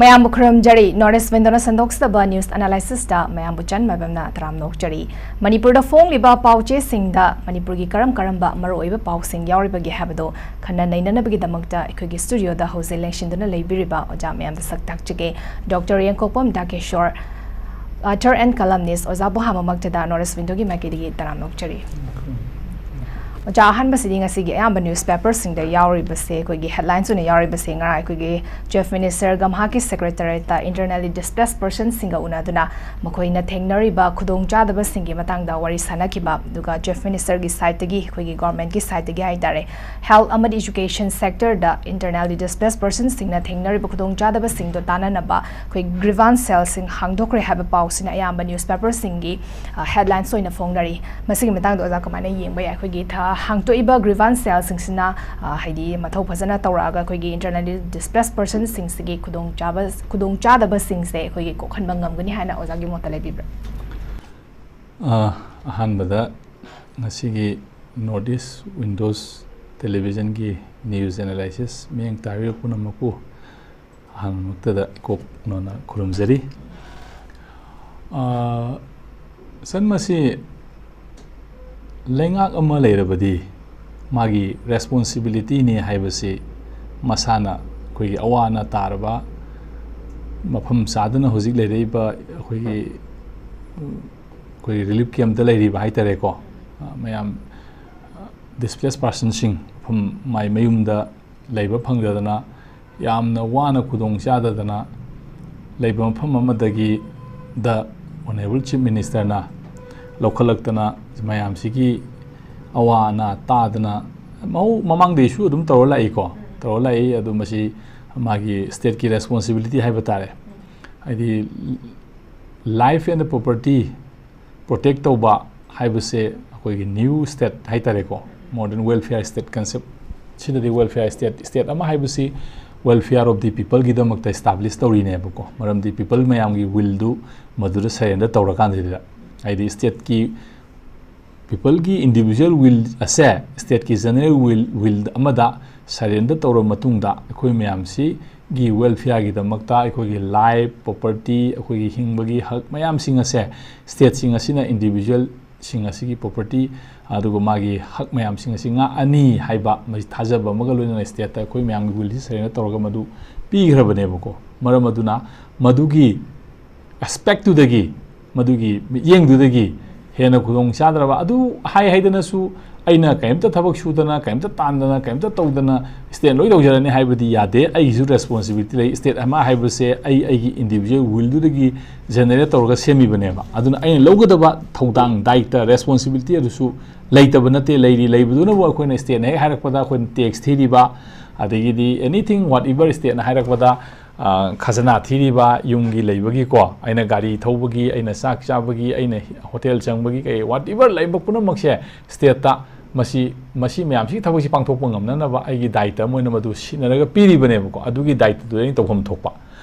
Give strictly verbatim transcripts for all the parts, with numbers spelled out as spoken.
ꯃꯌꯥꯝꯕꯨ ꯈꯨꯔꯨꯝꯖꯔꯤ꯫ North East Window-ꯅ ꯁꯟꯗꯣꯛꯆꯕ news analysis-ꯇ ꯃꯌꯥꯝꯕꯨ ꯆꯟ ꯃꯥꯏꯕꯝꯅ ꯇꯔꯥꯝꯅ ꯑꯣꯛꯆꯔꯤ꯫ ꯃꯅꯤꯄꯨꯔꯗ ꯐꯣꯡꯂꯤꯕ ꯄꯥꯎꯆꯦꯁꯤꯡꯗ ꯃꯅꯤꯄꯨꯔꯒꯤ ꯀꯔꯝ ꯀꯔꯝꯕ ꯃꯔꯨꯑꯣꯏꯕ ꯄꯥꯎꯁꯤꯡ ꯌꯥꯎꯔꯤꯕꯒꯦ ꯍꯥꯏꯕꯗꯨ ꯈꯟꯅ ꯅꯩꯅꯅꯕꯒꯤꯗꯃꯛꯇ ꯑꯩꯈꯣꯏꯒꯤ studio-ꯗ ꯍꯧꯖꯤꯛ ꯂꯦꯡꯁꯤꯟꯗꯨꯅ ꯂꯩꯕꯤꯔꯤꯕ ꯑꯣꯖꯥ ꯃꯌꯥꯝꯗ ꯁꯛ ꯇꯥꯛꯆꯒꯦ꯫ Doctor ꯌꯦꯡꯈꯣꯛꯄꯝ ꯗꯥꯀꯦꯁꯣꯔ, author and columnist ꯑꯣꯖꯥꯕꯨ ꯍꯥꯟꯕꯃꯛꯇꯗ North East Window-ꯒꯤ ꯃꯥꯏꯀꯩꯗꯒꯤ ꯇꯔꯥꯝꯅ ꯑꯣꯛꯆꯔꯤ꯫ ꯑꯣꯖꯥ, ꯑꯍꯥꯟꯕꯁꯤꯗꯤ ꯉꯁꯤꯒꯤ ꯑꯌꯥꯝꯕ newspaper-ꯁꯤꯡꯗ ꯌꯥꯎꯔꯤꯕꯁꯦ, ꯑꯩꯈꯣꯏꯒꯤ headlines ꯑꯣꯏꯅ ꯌꯥꯎꯔꯤꯕꯁꯦ, ꯉꯔꯥꯡ ꯑꯩꯈꯣꯏꯒꯤ Chief Minister-ꯒ ꯃꯍꯥꯛꯀꯤ Secretariat-ꯇ internally displaced person-ꯁꯤꯡꯒ ꯎꯅꯗꯨꯅ ꯃꯈꯣꯏꯅ ꯊꯦꯡꯅꯔꯤꯕ ꯈꯨꯗꯣꯡꯆꯥꯗꯕꯁꯤꯡꯒꯤ ꯃꯇꯥꯡꯗ ꯋꯥꯔꯤ ꯁꯥꯅꯈꯤꯕ, ꯑꯗꯨꯒ Chief Minister-ꯒꯤ side-ꯇꯒꯤ, ꯑꯩꯈꯣꯏꯒꯤ government-ꯀꯤ side-ꯇꯒꯤ ꯍꯥꯏꯇꯥꯔꯦ, health ꯑꯃꯗꯤ education sector-ꯗ internally displaced person-ꯁꯤꯡꯅ ꯊꯦꯡꯅꯔꯤꯕ ꯈꯨꯗꯣꯡꯆꯥꯗꯕꯁꯤꯡꯗꯣ ꯇꯥꯟꯅꯅꯕ ꯑꯩꯈꯣꯏ grievance cell-ꯁꯤꯡ ꯍꯥꯡꯗꯣꯛꯈ꯭ꯔꯦ ꯍꯥꯏꯕ ꯄꯥꯎꯁꯤꯅ ꯑꯌꯥꯝꯕ newspaper-ꯁꯤꯡꯒꯤ, ꯑ, headlines ꯑꯣꯏꯅ ꯐꯣꯡꯅꯔꯤ꯫ ꯃꯁꯤꯒꯤ ꯃꯇꯥꯡꯗ ꯑꯣꯖꯥ ꯀꯃꯥꯏꯅ ꯌꯦꯡꯕ ꯌꯥꯏ? ꯑꯩꯈꯣꯏꯒꯤ ꯊ-, ꯍꯥꯡꯗꯣꯛꯏꯕ grievance cell-ꯁꯤꯡꯁꯤꯅ, ꯑ, ꯍꯥꯏꯗꯤ ꯃꯊꯧ ꯐꯖꯅ ꯇꯧꯔꯛꯑꯒ ꯑꯩꯈꯣꯏꯒꯤ internally displaced person-ꯁꯤꯡꯁꯤꯒꯤ ꯈꯨꯗꯣꯡꯆꯥꯕ-, ꯈꯨꯗꯣꯡꯆꯥꯗꯕꯁꯤꯡꯁꯦ ꯑꯩꯈꯣꯏꯒꯤ ꯀꯣꯛꯍꯟꯕ ꯉꯝꯒꯅꯤ ꯍꯥꯏꯅ ꯑꯣꯖꯥꯒꯤ ꯃꯣꯠꯇ ꯂꯩꯕꯤꯕ꯭ꯔꯥ? ꯑ, ꯑꯍꯥꯟꯕꯗ ꯉꯁꯤꯒꯤ North East Windows Television-ꯒꯤ news analysis ꯃꯤꯠꯌꯦꯡ ꯇꯥꯕꯤꯔꯤꯕ ꯄꯨꯝꯅꯃꯛꯄꯨ ꯑꯍꯥꯟꯕꯃꯛꯇꯗ ꯏꯀꯣꯛ ꯅꯣꯟꯅ ꯈꯨꯔꯨꯝꯖꯔꯤ꯫ ꯑ, ꯁꯟ, ꯃꯁꯤ ꯂꯩꯉꯥꯛ ꯑꯃ ꯂꯩꯔꯕꯗꯤ ꯃꯥꯒꯤ responsibility-ꯅꯤ ꯍꯥꯏꯕꯁꯤ ꯃꯁꯥꯅ ꯑꯩꯈꯣꯏꯒꯤ ꯑꯋꯥ ꯑꯅꯥ ꯇꯥꯔꯕ, ꯃꯐꯝ ꯆꯥꯗꯅ ꯍꯧꯖꯤꯛ ꯂꯩꯔꯛꯏꯕ ꯑꯩꯈꯣꯏꯒꯤ, ꯑꯩꯈꯣꯏꯒꯤ relief camp-ꯇ ꯂꯩꯔꯤꯕ ꯍꯥꯏꯇꯥꯔꯦꯀꯣ, ꯑ, ꯃꯌꯥꯝ, ꯑ, displaced person-ꯁꯤꯡ ꯃꯐꯝ ꯃꯥꯏ ꯃꯌꯨꯝꯗ ꯂꯩꯕ ꯐꯪꯗꯗꯅ ꯌꯥꯝꯅ ꯋꯥꯅ ꯈꯨꯗꯣꯡ ꯆꯥꯗꯗꯅ ꯂꯩꯕ ꯃꯐꯝ ꯑꯃꯗꯒꯤ the Honourable Chief Minister-ꯅ ꯂꯧꯈꯠꯂꯛꯇꯅ ꯃꯌꯥꯝꯁꯤꯒꯤ ꯑꯋꯥ ꯑꯅꯥ ꯇꯥꯗꯅ ꯃꯍꯧ-, ꯃꯃꯥꯡꯗꯩꯁꯨ ꯑꯗꯨꯝ ꯇꯧꯔ ꯂꯥꯛꯏꯀꯣ, ꯇꯧꯔ ꯂꯥꯛꯏ꯫ ꯑꯗꯨ ꯃꯁꯤ ꯃꯥꯒꯤ state-ꯀꯤ responsibility ꯍꯥꯏꯕ ꯇꯥꯔꯦ꯫ ꯍꯥꯏꯗꯤ life and property protect ꯇꯧꯕ ꯍꯥꯏꯕꯁꯦ ꯑꯩꯈꯣꯏꯒꯤ new state ꯍꯥꯏꯇꯥꯔꯦꯀꯣ, modern welfare state concept ꯁꯤꯗꯗꯤ welfare state, state ꯑꯃ ꯍꯥꯏꯕꯁꯤ welfare of the people-ꯒꯤꯗꯃꯛꯇ establish ꯇꯧꯔꯤꯅꯦꯕꯀꯣ꯫ ꯃꯔꯝꯗꯤ people ꯃꯌꯥꯝꯒꯤ will-ꯗꯨ ꯃꯗꯨꯗ surrender ꯇꯧꯔꯀꯥꯟꯁꯤꯗ, ꯍꯥꯏꯗꯤ state-ꯀꯤ people-ꯒꯤ individual will ꯑꯁꯦ state-ꯀꯤ general will, will ꯑꯃꯗ surrender ꯇꯧꯔꯕ ꯃꯇꯨꯡꯗ ꯑꯩꯈꯣꯏ ꯃꯌꯥꯝꯁꯤ ꯒꯤ ꯋꯦꯜꯐꯤꯌꯥꯔꯒꯤꯗꯃꯛꯇ ꯑꯩꯈꯣꯏꯒꯤ ꯂꯥꯏꯐ, ꯄ꯭ꯔꯣꯄꯔꯇꯤ, ꯑꯩꯈꯣꯏꯒꯤ ꯍꯤꯡꯕꯒꯤ ꯍꯛ ꯃꯌꯥꯝꯁꯤꯡ ꯑꯁꯦ ꯁ꯭ꯇꯦꯠꯁꯤꯡ ꯑꯁꯤꯅ ꯏꯟꯗꯤꯕꯤꯖꯨꯋꯦꯜꯁꯤꯡ ꯑꯁꯤꯒꯤ ꯄ꯭ꯔꯣꯄꯔꯇꯤ ꯑꯗꯨꯒ ꯃꯥꯒꯤ ꯍꯛ ꯃꯌꯥꯝꯁꯤꯡ ꯑꯁꯤ ꯉꯥꯛꯑꯅꯤ ꯍꯥꯏꯕ ꯃꯁꯤ ꯊꯥꯖꯕ ꯑꯃꯒ ꯂꯣꯏꯅꯅ ꯁ꯭ꯇꯦꯠꯇ ꯑꯩꯈꯣꯏ ꯃꯌꯥꯝꯒꯤ ꯋꯤꯜꯁꯤ ꯁꯔꯦꯟꯗꯔ ꯇꯧꯔꯒ ꯃꯗꯨ ꯄꯤꯈ꯭ꯔꯕꯅꯦꯕꯀꯣ꯫ ꯃꯔꯝ ꯑꯗꯨꯅ ꯃꯗꯨꯒꯤ ꯑꯦꯁꯄꯦꯛꯇꯨꯗꯒꯤ, ꯃꯗꯨꯒꯤ ꯃꯤꯠꯌꯦꯡꯗꯨꯗꯒꯤ ꯍꯦꯟꯅ ꯈꯨꯗꯣꯡ ꯆꯥꯗ꯭ꯔꯕ ꯑꯗꯨ ꯍꯥꯏ ꯍꯥꯏꯗꯅꯁꯨ ꯑꯩꯅ ꯀꯔꯤꯝꯇ ꯊꯕꯛ ꯁꯨꯗꯅ, ꯀꯔꯤꯝꯇ ꯇꯥꯟꯗꯅ, ꯀꯔꯤꯝꯇ ꯇꯧꯗꯅ ꯁ꯭ꯇꯦꯠ ꯂꯣꯏ ꯇꯧꯖꯔꯅꯤ ꯍꯥꯏꯕꯗꯤ ꯌꯥꯗꯦ꯫ ꯑꯩꯒꯤꯁꯨ ꯔꯦꯁꯄꯣꯟꯁꯤꯕꯤꯂꯤꯇꯤ ꯂꯩ꯫ ꯁ꯭ꯇꯦꯠ ꯑꯃ ꯍꯥꯏꯕꯁꯦ ꯑꯩ ꯑꯩꯒꯤ ꯏꯟꯗꯤꯕꯤꯖꯨꯋꯦꯜ ꯋꯤꯜꯗꯨꯗꯒꯤ ꯖꯦꯅꯦꯔꯦꯠ ꯇꯧꯔꯒ ꯁꯦꯝꯃꯤꯕꯅꯦꯕ꯫ ꯑꯗꯨꯅ ꯑꯩꯅ ꯂꯧꯒꯗꯕ ꯊꯧꯗꯥꯡ, ꯗꯥꯏꯇ, ꯔꯦꯁꯄꯣꯟꯁꯤꯕꯤꯂꯤꯇꯤ ꯑꯗꯨꯁꯨ ꯂꯩꯇꯕ ꯅꯠꯇꯦ, ꯂꯩꯔꯤ꯫ ꯂꯩꯕꯗꯨꯅꯕꯨ ꯑꯩꯈꯣꯏꯅ ꯁ꯭ꯇꯦꯠꯅ ꯍꯦꯛ ꯍꯥꯏꯔꯛꯄꯗ ꯑꯩꯈꯣꯏꯅ ꯇꯦꯛꯁ ꯊꯤꯔꯤꯕ, ꯑꯗꯒꯤꯗꯤ anything, whatever ꯁ꯭ꯇꯦꯠꯅ ꯍꯥꯏꯔꯛꯄꯗ, ꯑ, ꯈꯖꯅꯥ ꯊꯤꯔꯤꯕ, ꯌꯨꯝꯒꯤ ꯂꯩꯕꯒꯤꯀꯣ, ꯑꯩꯅ ꯒꯥꯔꯤ ꯊꯧꯕꯒꯤ, ꯑꯩꯅ ꯆꯥꯛ ꯆꯥꯕꯒꯤ, ꯑꯩꯅ ꯍꯣꯇꯦꯜ ꯆꯪꯕꯒꯤ, ꯀꯩ whatever ꯂꯩꯕ ꯄꯨꯝꯅꯃꯛꯁꯦ ꯁ꯭ꯇꯦꯠꯇ ꯃꯁꯤ, ꯃꯁꯤ ꯃꯌꯥꯝꯁꯤꯒꯤ ꯊꯕꯛꯁꯤ ꯄꯥꯡꯊꯣꯛꯄ ꯉꯝꯅꯅꯕ ꯑꯩꯒꯤ ꯗꯥꯏꯇ ꯑꯃ ꯑꯣꯏꯅ ꯃꯗꯨ ꯁꯤꯟꯅꯔꯒ ꯄꯤꯔꯤꯕꯅꯦꯕꯀꯣ꯫ ꯑꯗꯨꯒꯤ ꯗꯥꯏꯇꯗꯨꯗ ꯑꯩꯅ ꯇꯧꯐꯝ ꯊꯣꯛꯄ꯫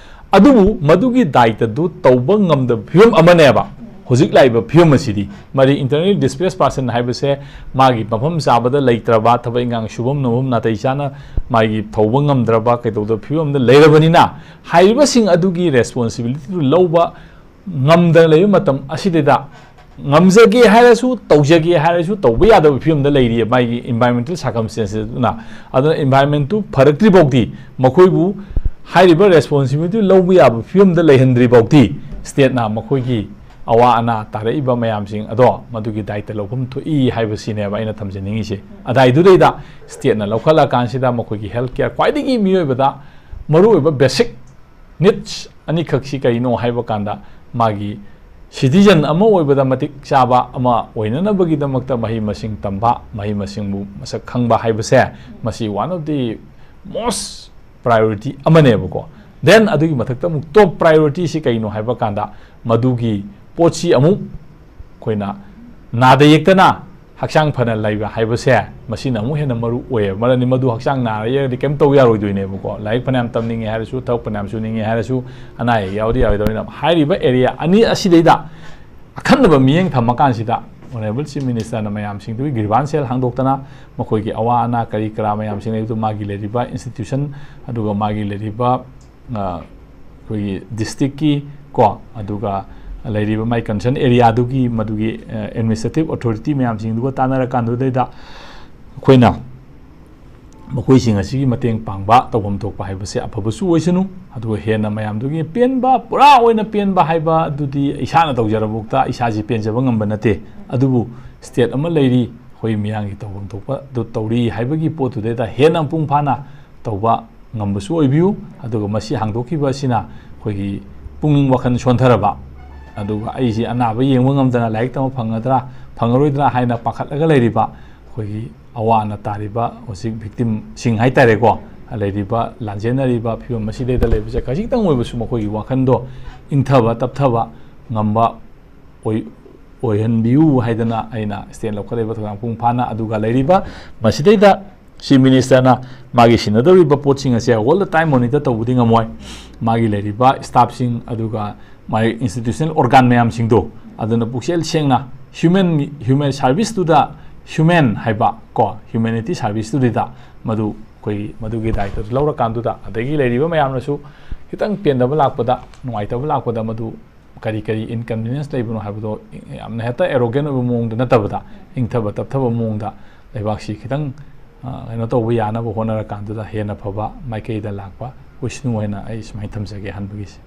ꯑꯗꯨꯕꯨ ꯃꯗꯨꯒꯤ ꯗꯥꯏꯇꯗꯨ ꯇꯧꯕ ꯉꯝꯗꯕ ꯐꯤꯕꯝ ꯑꯃꯅꯦꯕ ꯍꯧꯖꯤꯛ ꯂꯥꯛꯏꯕ ꯐꯤꯕꯝ ꯑꯁꯤꯗꯤ꯫ ꯃꯔꯤ internally displaced person ꯍꯥꯏꯕꯁꯦ ꯃꯥꯒꯤ ꯃꯐꯝ ꯆꯥꯕꯗ ꯂꯩꯇ꯭ꯔꯕ, ꯊꯕꯛ ꯏꯪꯈꯥꯡ ꯁꯨꯐꯝ ꯅꯣꯝꯐꯝ ꯅꯥꯇꯩ ꯆꯥꯅ ꯃꯥꯒꯤ ꯇꯧꯕ ꯉꯝꯗ꯭ꯔꯕ, ꯀꯩꯗꯧꯗꯕ ꯐꯤꯕꯝꯗ ꯂꯩꯔꯕꯅꯤꯅ, ꯍꯥꯏꯔꯤꯕꯁꯤꯡ ꯑꯗꯨꯒꯤ ꯔꯦꯁꯄꯣꯟꯁꯤꯕꯤꯂꯤꯇꯤꯗꯨ ꯂꯧꯕ ꯉꯝꯗꯅ ꯂꯩꯕ ꯃꯇꯝ ꯑꯁꯤꯗꯩꯗ ꯉꯝꯖꯒꯦ ꯍꯥꯏꯔꯁꯨ, ꯇꯧꯖꯒꯦ ꯍꯥꯏꯔꯁꯨ ꯇꯧꯕ ꯌꯥꯗꯕ ꯐꯤꯕꯝꯗ ꯂꯩꯔꯤꯌꯦ ꯃꯥꯒꯤ environmental circumstances ꯑꯗꯨꯅ꯫ ꯑꯗꯨꯅ environment ꯇꯨ ꯐꯔꯛꯇ꯭ꯔꯤ ꯐꯥꯎꯗꯤ, ꯃꯈꯣꯏꯕꯨ ꯍꯥꯏꯔꯤꯕ ꯔꯦꯁꯄꯣꯟꯁꯤꯕꯤꯂꯤꯇꯤ ꯂꯧꯕ ꯌꯥꯕ ꯐꯤꯕꯝꯗ ꯂꯩꯍꯟꯗ꯭ꯔꯤ ꯐꯥꯎꯗꯤ ꯁ꯭ꯇꯦꯠꯅ ꯃꯈꯣꯏꯒꯤ ꯑꯋꯥ ꯑꯅꯥ ꯇꯥꯔꯛꯏꯕ ꯃꯌꯥꯝꯁꯤꯡ ꯑꯗꯣ ꯃꯗꯨꯒꯤ ꯗꯥꯏꯇ ꯂꯧꯐꯝ ꯊꯣꯛꯏ ꯍꯥꯏꯕꯁꯤꯅꯦꯕ ꯑꯩꯅ ꯊꯝꯖꯅꯤꯡꯉꯤꯁꯦ꯫ ꯑꯗꯥꯏꯗꯨꯗꯩꯗ ꯁ꯭ꯇꯦꯠꯅ ꯂꯧꯈꯠꯂꯀꯥꯟꯁꯤꯗ ꯃꯈꯣꯏꯒꯤ ꯍꯦꯜꯊ ꯀꯦꯌꯔ, ꯈ꯭ꯋꯥꯏꯗꯒꯤ ꯃꯤꯑꯣꯏꯕꯗ ꯃꯔꯨꯑꯣꯏꯕ ꯕꯦꯁꯤꯛ ꯅꯤꯗꯁ ꯑꯅꯤꯈꯛꯁꯤ ꯀꯔꯤꯅꯣ ꯍꯥꯏꯕ ꯀꯥꯟꯗ, ꯃꯥꯒꯤ ꯁꯤꯇꯤꯖꯟ ꯑꯃ ꯑꯣꯏꯕꯗ ꯃꯇꯤꯛ ꯆꯥꯕ ꯑꯃ ꯑꯣꯏꯅꯅꯕꯒꯤꯗꯃꯛꯇ ꯃꯍꯩ ꯃꯁꯤꯡ ꯇꯝꯕ, ꯃꯍꯩ ꯃꯁꯤꯡꯕꯨ ꯃꯁꯛ ꯈꯪꯕ ꯍꯥꯏꯕꯁꯦ, ꯃꯁꯤ one of the most priority ꯑꯃꯅꯦꯕꯀꯣ꯫ Then ꯑꯗꯨꯒꯤ ꯃꯊꯛꯇ ꯑꯃꯨꯛ ꯇꯣꯞ ꯄ꯭ꯔꯥꯏꯑꯣꯔꯤꯇꯤꯁꯤ ꯀꯩꯅꯣ ꯍꯥꯏꯕ ꯀꯥꯟꯗ, ꯃꯗꯨꯒꯤ ꯄꯣꯠꯁꯤ ꯑꯃꯨꯛ ꯑꯩꯈꯣꯏꯅ ꯅꯥꯗ ꯌꯦꯛꯇꯅ ꯍꯛꯆꯥꯡ ꯐꯅ ꯂꯩꯕ ꯍꯥꯏꯕꯁꯦ, ꯃꯁꯤꯅ ꯑꯃꯨꯛ ꯍꯦꯟꯅ ꯃꯔꯨ ꯑꯣꯏꯌꯦꯕ꯫ ꯃꯔꯝꯗꯤ ꯃꯗꯨ ꯍꯛꯆꯥꯡ ꯅꯥꯔ ꯌꯦꯛꯑꯗꯤ ꯀꯩꯝ ꯇꯧ ꯌꯥꯔꯣꯏꯗꯣꯏꯅꯦꯕꯀꯣ꯫ ꯂꯥꯏꯔꯤꯛ ꯐꯅꯌꯥꯝ ꯇꯝꯅꯤꯡꯉꯦ ꯍꯥꯏꯔꯁꯨ, ꯊꯕꯛ ꯐꯅꯌꯥꯝ ꯁꯨꯅꯤꯡꯉꯦ ꯍꯥꯏꯔꯁꯨ, ꯑꯅꯥ ꯑꯌꯦꯛ ꯌꯥꯎꯗꯤ ꯌꯥꯔꯣꯏꯗꯧꯅꯤꯅ꯫ ꯍꯥꯏꯔꯤꯕ ꯑꯦꯔꯤꯌꯥ ꯑꯅꯤ ꯑꯁꯤꯗꯩꯗ ꯑꯈꯟꯅꯕ ꯃꯤꯠꯌꯦꯡ ꯊꯝꯃꯀꯥꯟꯁꯤꯗ, Honourable Chief Minister ꯅ ꯃꯌꯥꯝꯁꯤꯡꯗꯨꯒꯤ grievance cell ꯍꯥꯡꯗꯣꯛꯇꯅ, ꯃꯈꯣꯏꯒꯤ ꯑꯋꯥ ꯑꯅꯥ ꯀꯔꯤ ꯀꯔꯥ ꯃꯌꯥꯝꯁꯤꯡ ꯂꯩꯕꯗꯨ ꯃꯥꯒꯤ ꯂꯩꯔꯤꯕ institution ꯑꯗꯨꯒ ꯃꯥꯒꯤ ꯂꯩꯔꯤꯕ, ꯑ, ꯑꯩꯈꯣꯏꯒꯤ district ꯀꯤ ꯀꯣ, ꯑꯗꯨꯒ ꯂꯩꯔꯤꯕ ꯃꯥꯏ concern area ꯗꯨꯒꯤ ꯃꯗꯨꯒꯤ, ꯑ, administrative authority ꯃꯌꯥꯝꯁꯤꯡꯗꯨꯒ ꯇꯥꯟꯅꯔꯀꯥꯟꯗꯨꯗꯩꯗ ꯑꯩꯈꯣꯏꯅ ꯃꯈꯣꯏꯁꯤꯡ ꯑꯁꯤꯒꯤ ꯃꯇꯦꯡ ꯄꯥꯡꯕ, ꯇꯧꯐꯝ ꯊꯣꯛꯄ ꯍꯥꯏꯕꯁꯦ ꯑꯐꯕꯁꯨ ꯑꯣꯏꯁꯅꯨ꯫ ꯑꯗꯨꯒ ꯍꯦꯟꯅ ꯃꯌꯥꯝꯗꯨꯒꯤ ꯄꯦꯟꯕ, ꯄꯨꯔꯥ ꯑꯣꯏꯅ ꯄꯦꯟꯕ ꯍꯥꯏꯕ ꯑꯗꯨꯗꯤ ꯏꯁꯥꯅ ꯇꯧꯖꯔꯕꯧꯇ ꯏꯁꯥꯁꯤ ꯄꯦꯟꯖꯕ ꯉꯝꯕ ꯅꯠꯇꯦ꯫ ꯑꯗꯨꯕꯨ state ꯑꯃ ꯂꯩꯔꯤ, ꯑꯩꯈꯣꯏ ꯃꯤꯌꯥꯝꯒꯤ ꯇꯧꯐꯝ ꯊꯣꯛꯄ ꯑꯗꯨ ꯇꯧꯔꯤ ꯍꯥꯏꯕꯒꯤ ꯄꯣꯠꯇꯨꯗꯩꯗ ꯍꯦꯟꯅ ꯃꯄꯨꯡ ꯐꯥꯅ ꯇꯧꯕ ꯉꯝꯕꯁꯨ ꯑꯣꯏꯕꯤꯌꯨ꯫ ꯑꯗꯨꯒ ꯃꯁꯤ ꯍꯥꯡꯗꯣꯛꯈꯤꯕ ꯑꯁꯤꯅ ꯑꯩꯈꯣꯏꯒꯤ ꯄꯨꯛꯅꯤꯡ ꯋꯥꯈꯜ ꯁꯣꯟꯊꯔꯕ, ꯑꯗꯨꯒ ꯑꯩꯁꯤ ꯑꯅꯥꯕ ꯌꯦꯡꯕ ꯉꯝꯗꯅ ꯂꯥꯏꯔꯤꯛ ꯇꯝꯕ ꯐꯪꯒꯗ꯭ꯔꯥ, ꯐꯪꯉꯔꯣꯏꯗ꯭ꯔꯥ ꯍꯥꯏꯅ ꯄꯥꯈꯠꯂꯒ ꯂꯩꯔꯤꯕ ꯑꯩꯈꯣꯏꯒꯤ ꯑꯋꯥ ꯑꯅꯥ ꯇꯥꯔꯤꯕ ꯍꯧꯖꯤꯛ victim ꯁꯤꯡ ꯍꯥꯏꯇꯥꯔꯦꯀꯣ, ꯂꯩꯔꯤꯕ, ꯂꯥꯟꯖꯦꯟꯅꯔꯤꯕ ꯐꯤꯕꯝ ꯑꯁꯤꯗꯩꯗ ꯂꯩꯕꯁꯦ ꯈꯖꯤꯛꯇꯪ ꯑꯣꯏꯕꯁꯨ ꯃꯈꯣꯏꯒꯤ ꯋꯥꯈꯜꯗꯣ ꯏꯪꯊꯕ ꯇꯞꯊꯕ ꯉꯝꯕ ꯑꯣꯏ-, ꯑꯣꯏꯍꯟꯕꯤꯌꯨ ꯍꯥꯏꯗꯅ ꯑꯩꯅ state ꯂꯧꯈꯠꯂꯤꯕ ꯊꯧꯗꯥꯡ ꯃꯄꯨꯡ ꯐꯥꯅ꯫ ꯑꯗꯨꯒ ꯂꯩꯔꯤꯕ ꯃꯁꯤꯗꯩꯗ Chief Minister ꯅ ꯃꯥꯒꯤ ꯁꯤꯟꯅꯗꯧꯔꯤꯕ ꯄꯣꯠꯁꯤꯡ ꯑꯁꯦ all the time monitor ꯇꯧꯕꯗꯤ ꯉꯝꯃꯣꯏ꯫ ꯃꯥꯒꯤ ꯂꯩꯔꯤꯕ staff ꯁꯤꯡ, ꯑꯗꯨꯒ ꯃꯥꯒꯤ institutional organ ꯃꯌꯥꯝꯁꯤꯡꯗꯣ, ꯑꯗꯨꯅ ꯄꯨꯛꯆꯦꯜ ꯁꯦꯡꯅ human, human service to the human ꯍꯥꯏꯕ ꯀꯣ, humanity service ꯇꯨꯗꯩꯗ ꯃꯗꯨ ꯑꯩꯈꯣꯏꯒꯤ ꯃꯗꯨꯒꯤ ꯗꯥꯏꯇꯗꯨ ꯂꯧꯔꯀꯥꯟꯗꯨꯗ, ꯑꯗꯒꯤ ꯂꯩꯔꯤꯕ ꯃꯌꯥꯝꯅꯁꯨ ꯈꯤꯇꯪ ꯄꯦꯟꯗꯕ ꯂꯥꯛꯄꯗ, ꯅꯨꯡꯉꯥꯏꯇꯕ ꯂꯥꯛꯄꯗ, ꯃꯗꯨ ꯀꯔꯤ ꯀꯔꯤ inconvenience ꯂꯩꯕꯅꯣ ꯍꯥꯏꯕꯗꯣ ꯌꯥꯝꯅ ꯍꯦꯛꯇ arrogant ꯑꯣꯏꯕ ꯃꯑꯣꯡꯗ ꯅꯠꯇꯕꯗ, ꯏꯪꯊꯕ ꯇꯞꯊꯕ ꯃꯑꯣꯡꯗ ꯂꯩꯕꯥꯛꯁꯤ ꯈꯤꯇꯪ, ꯑ, ꯀꯩꯅꯣ ꯇꯧꯕ ꯌꯥꯅꯕ ꯍꯣꯠꯅꯔꯀꯥꯟꯗꯨꯗ ꯍꯦꯟꯅ ꯐꯕ ꯃꯥꯏꯀꯩꯗ ꯂꯥꯛꯄ ꯑꯣꯏꯁꯅꯨ ꯍꯥꯏꯅ ꯑꯩ ꯁꯨꯃꯥꯏꯅ ꯊꯝꯖꯒꯦ ꯑꯍꯥꯟꯕꯒꯤꯁꯦ꯫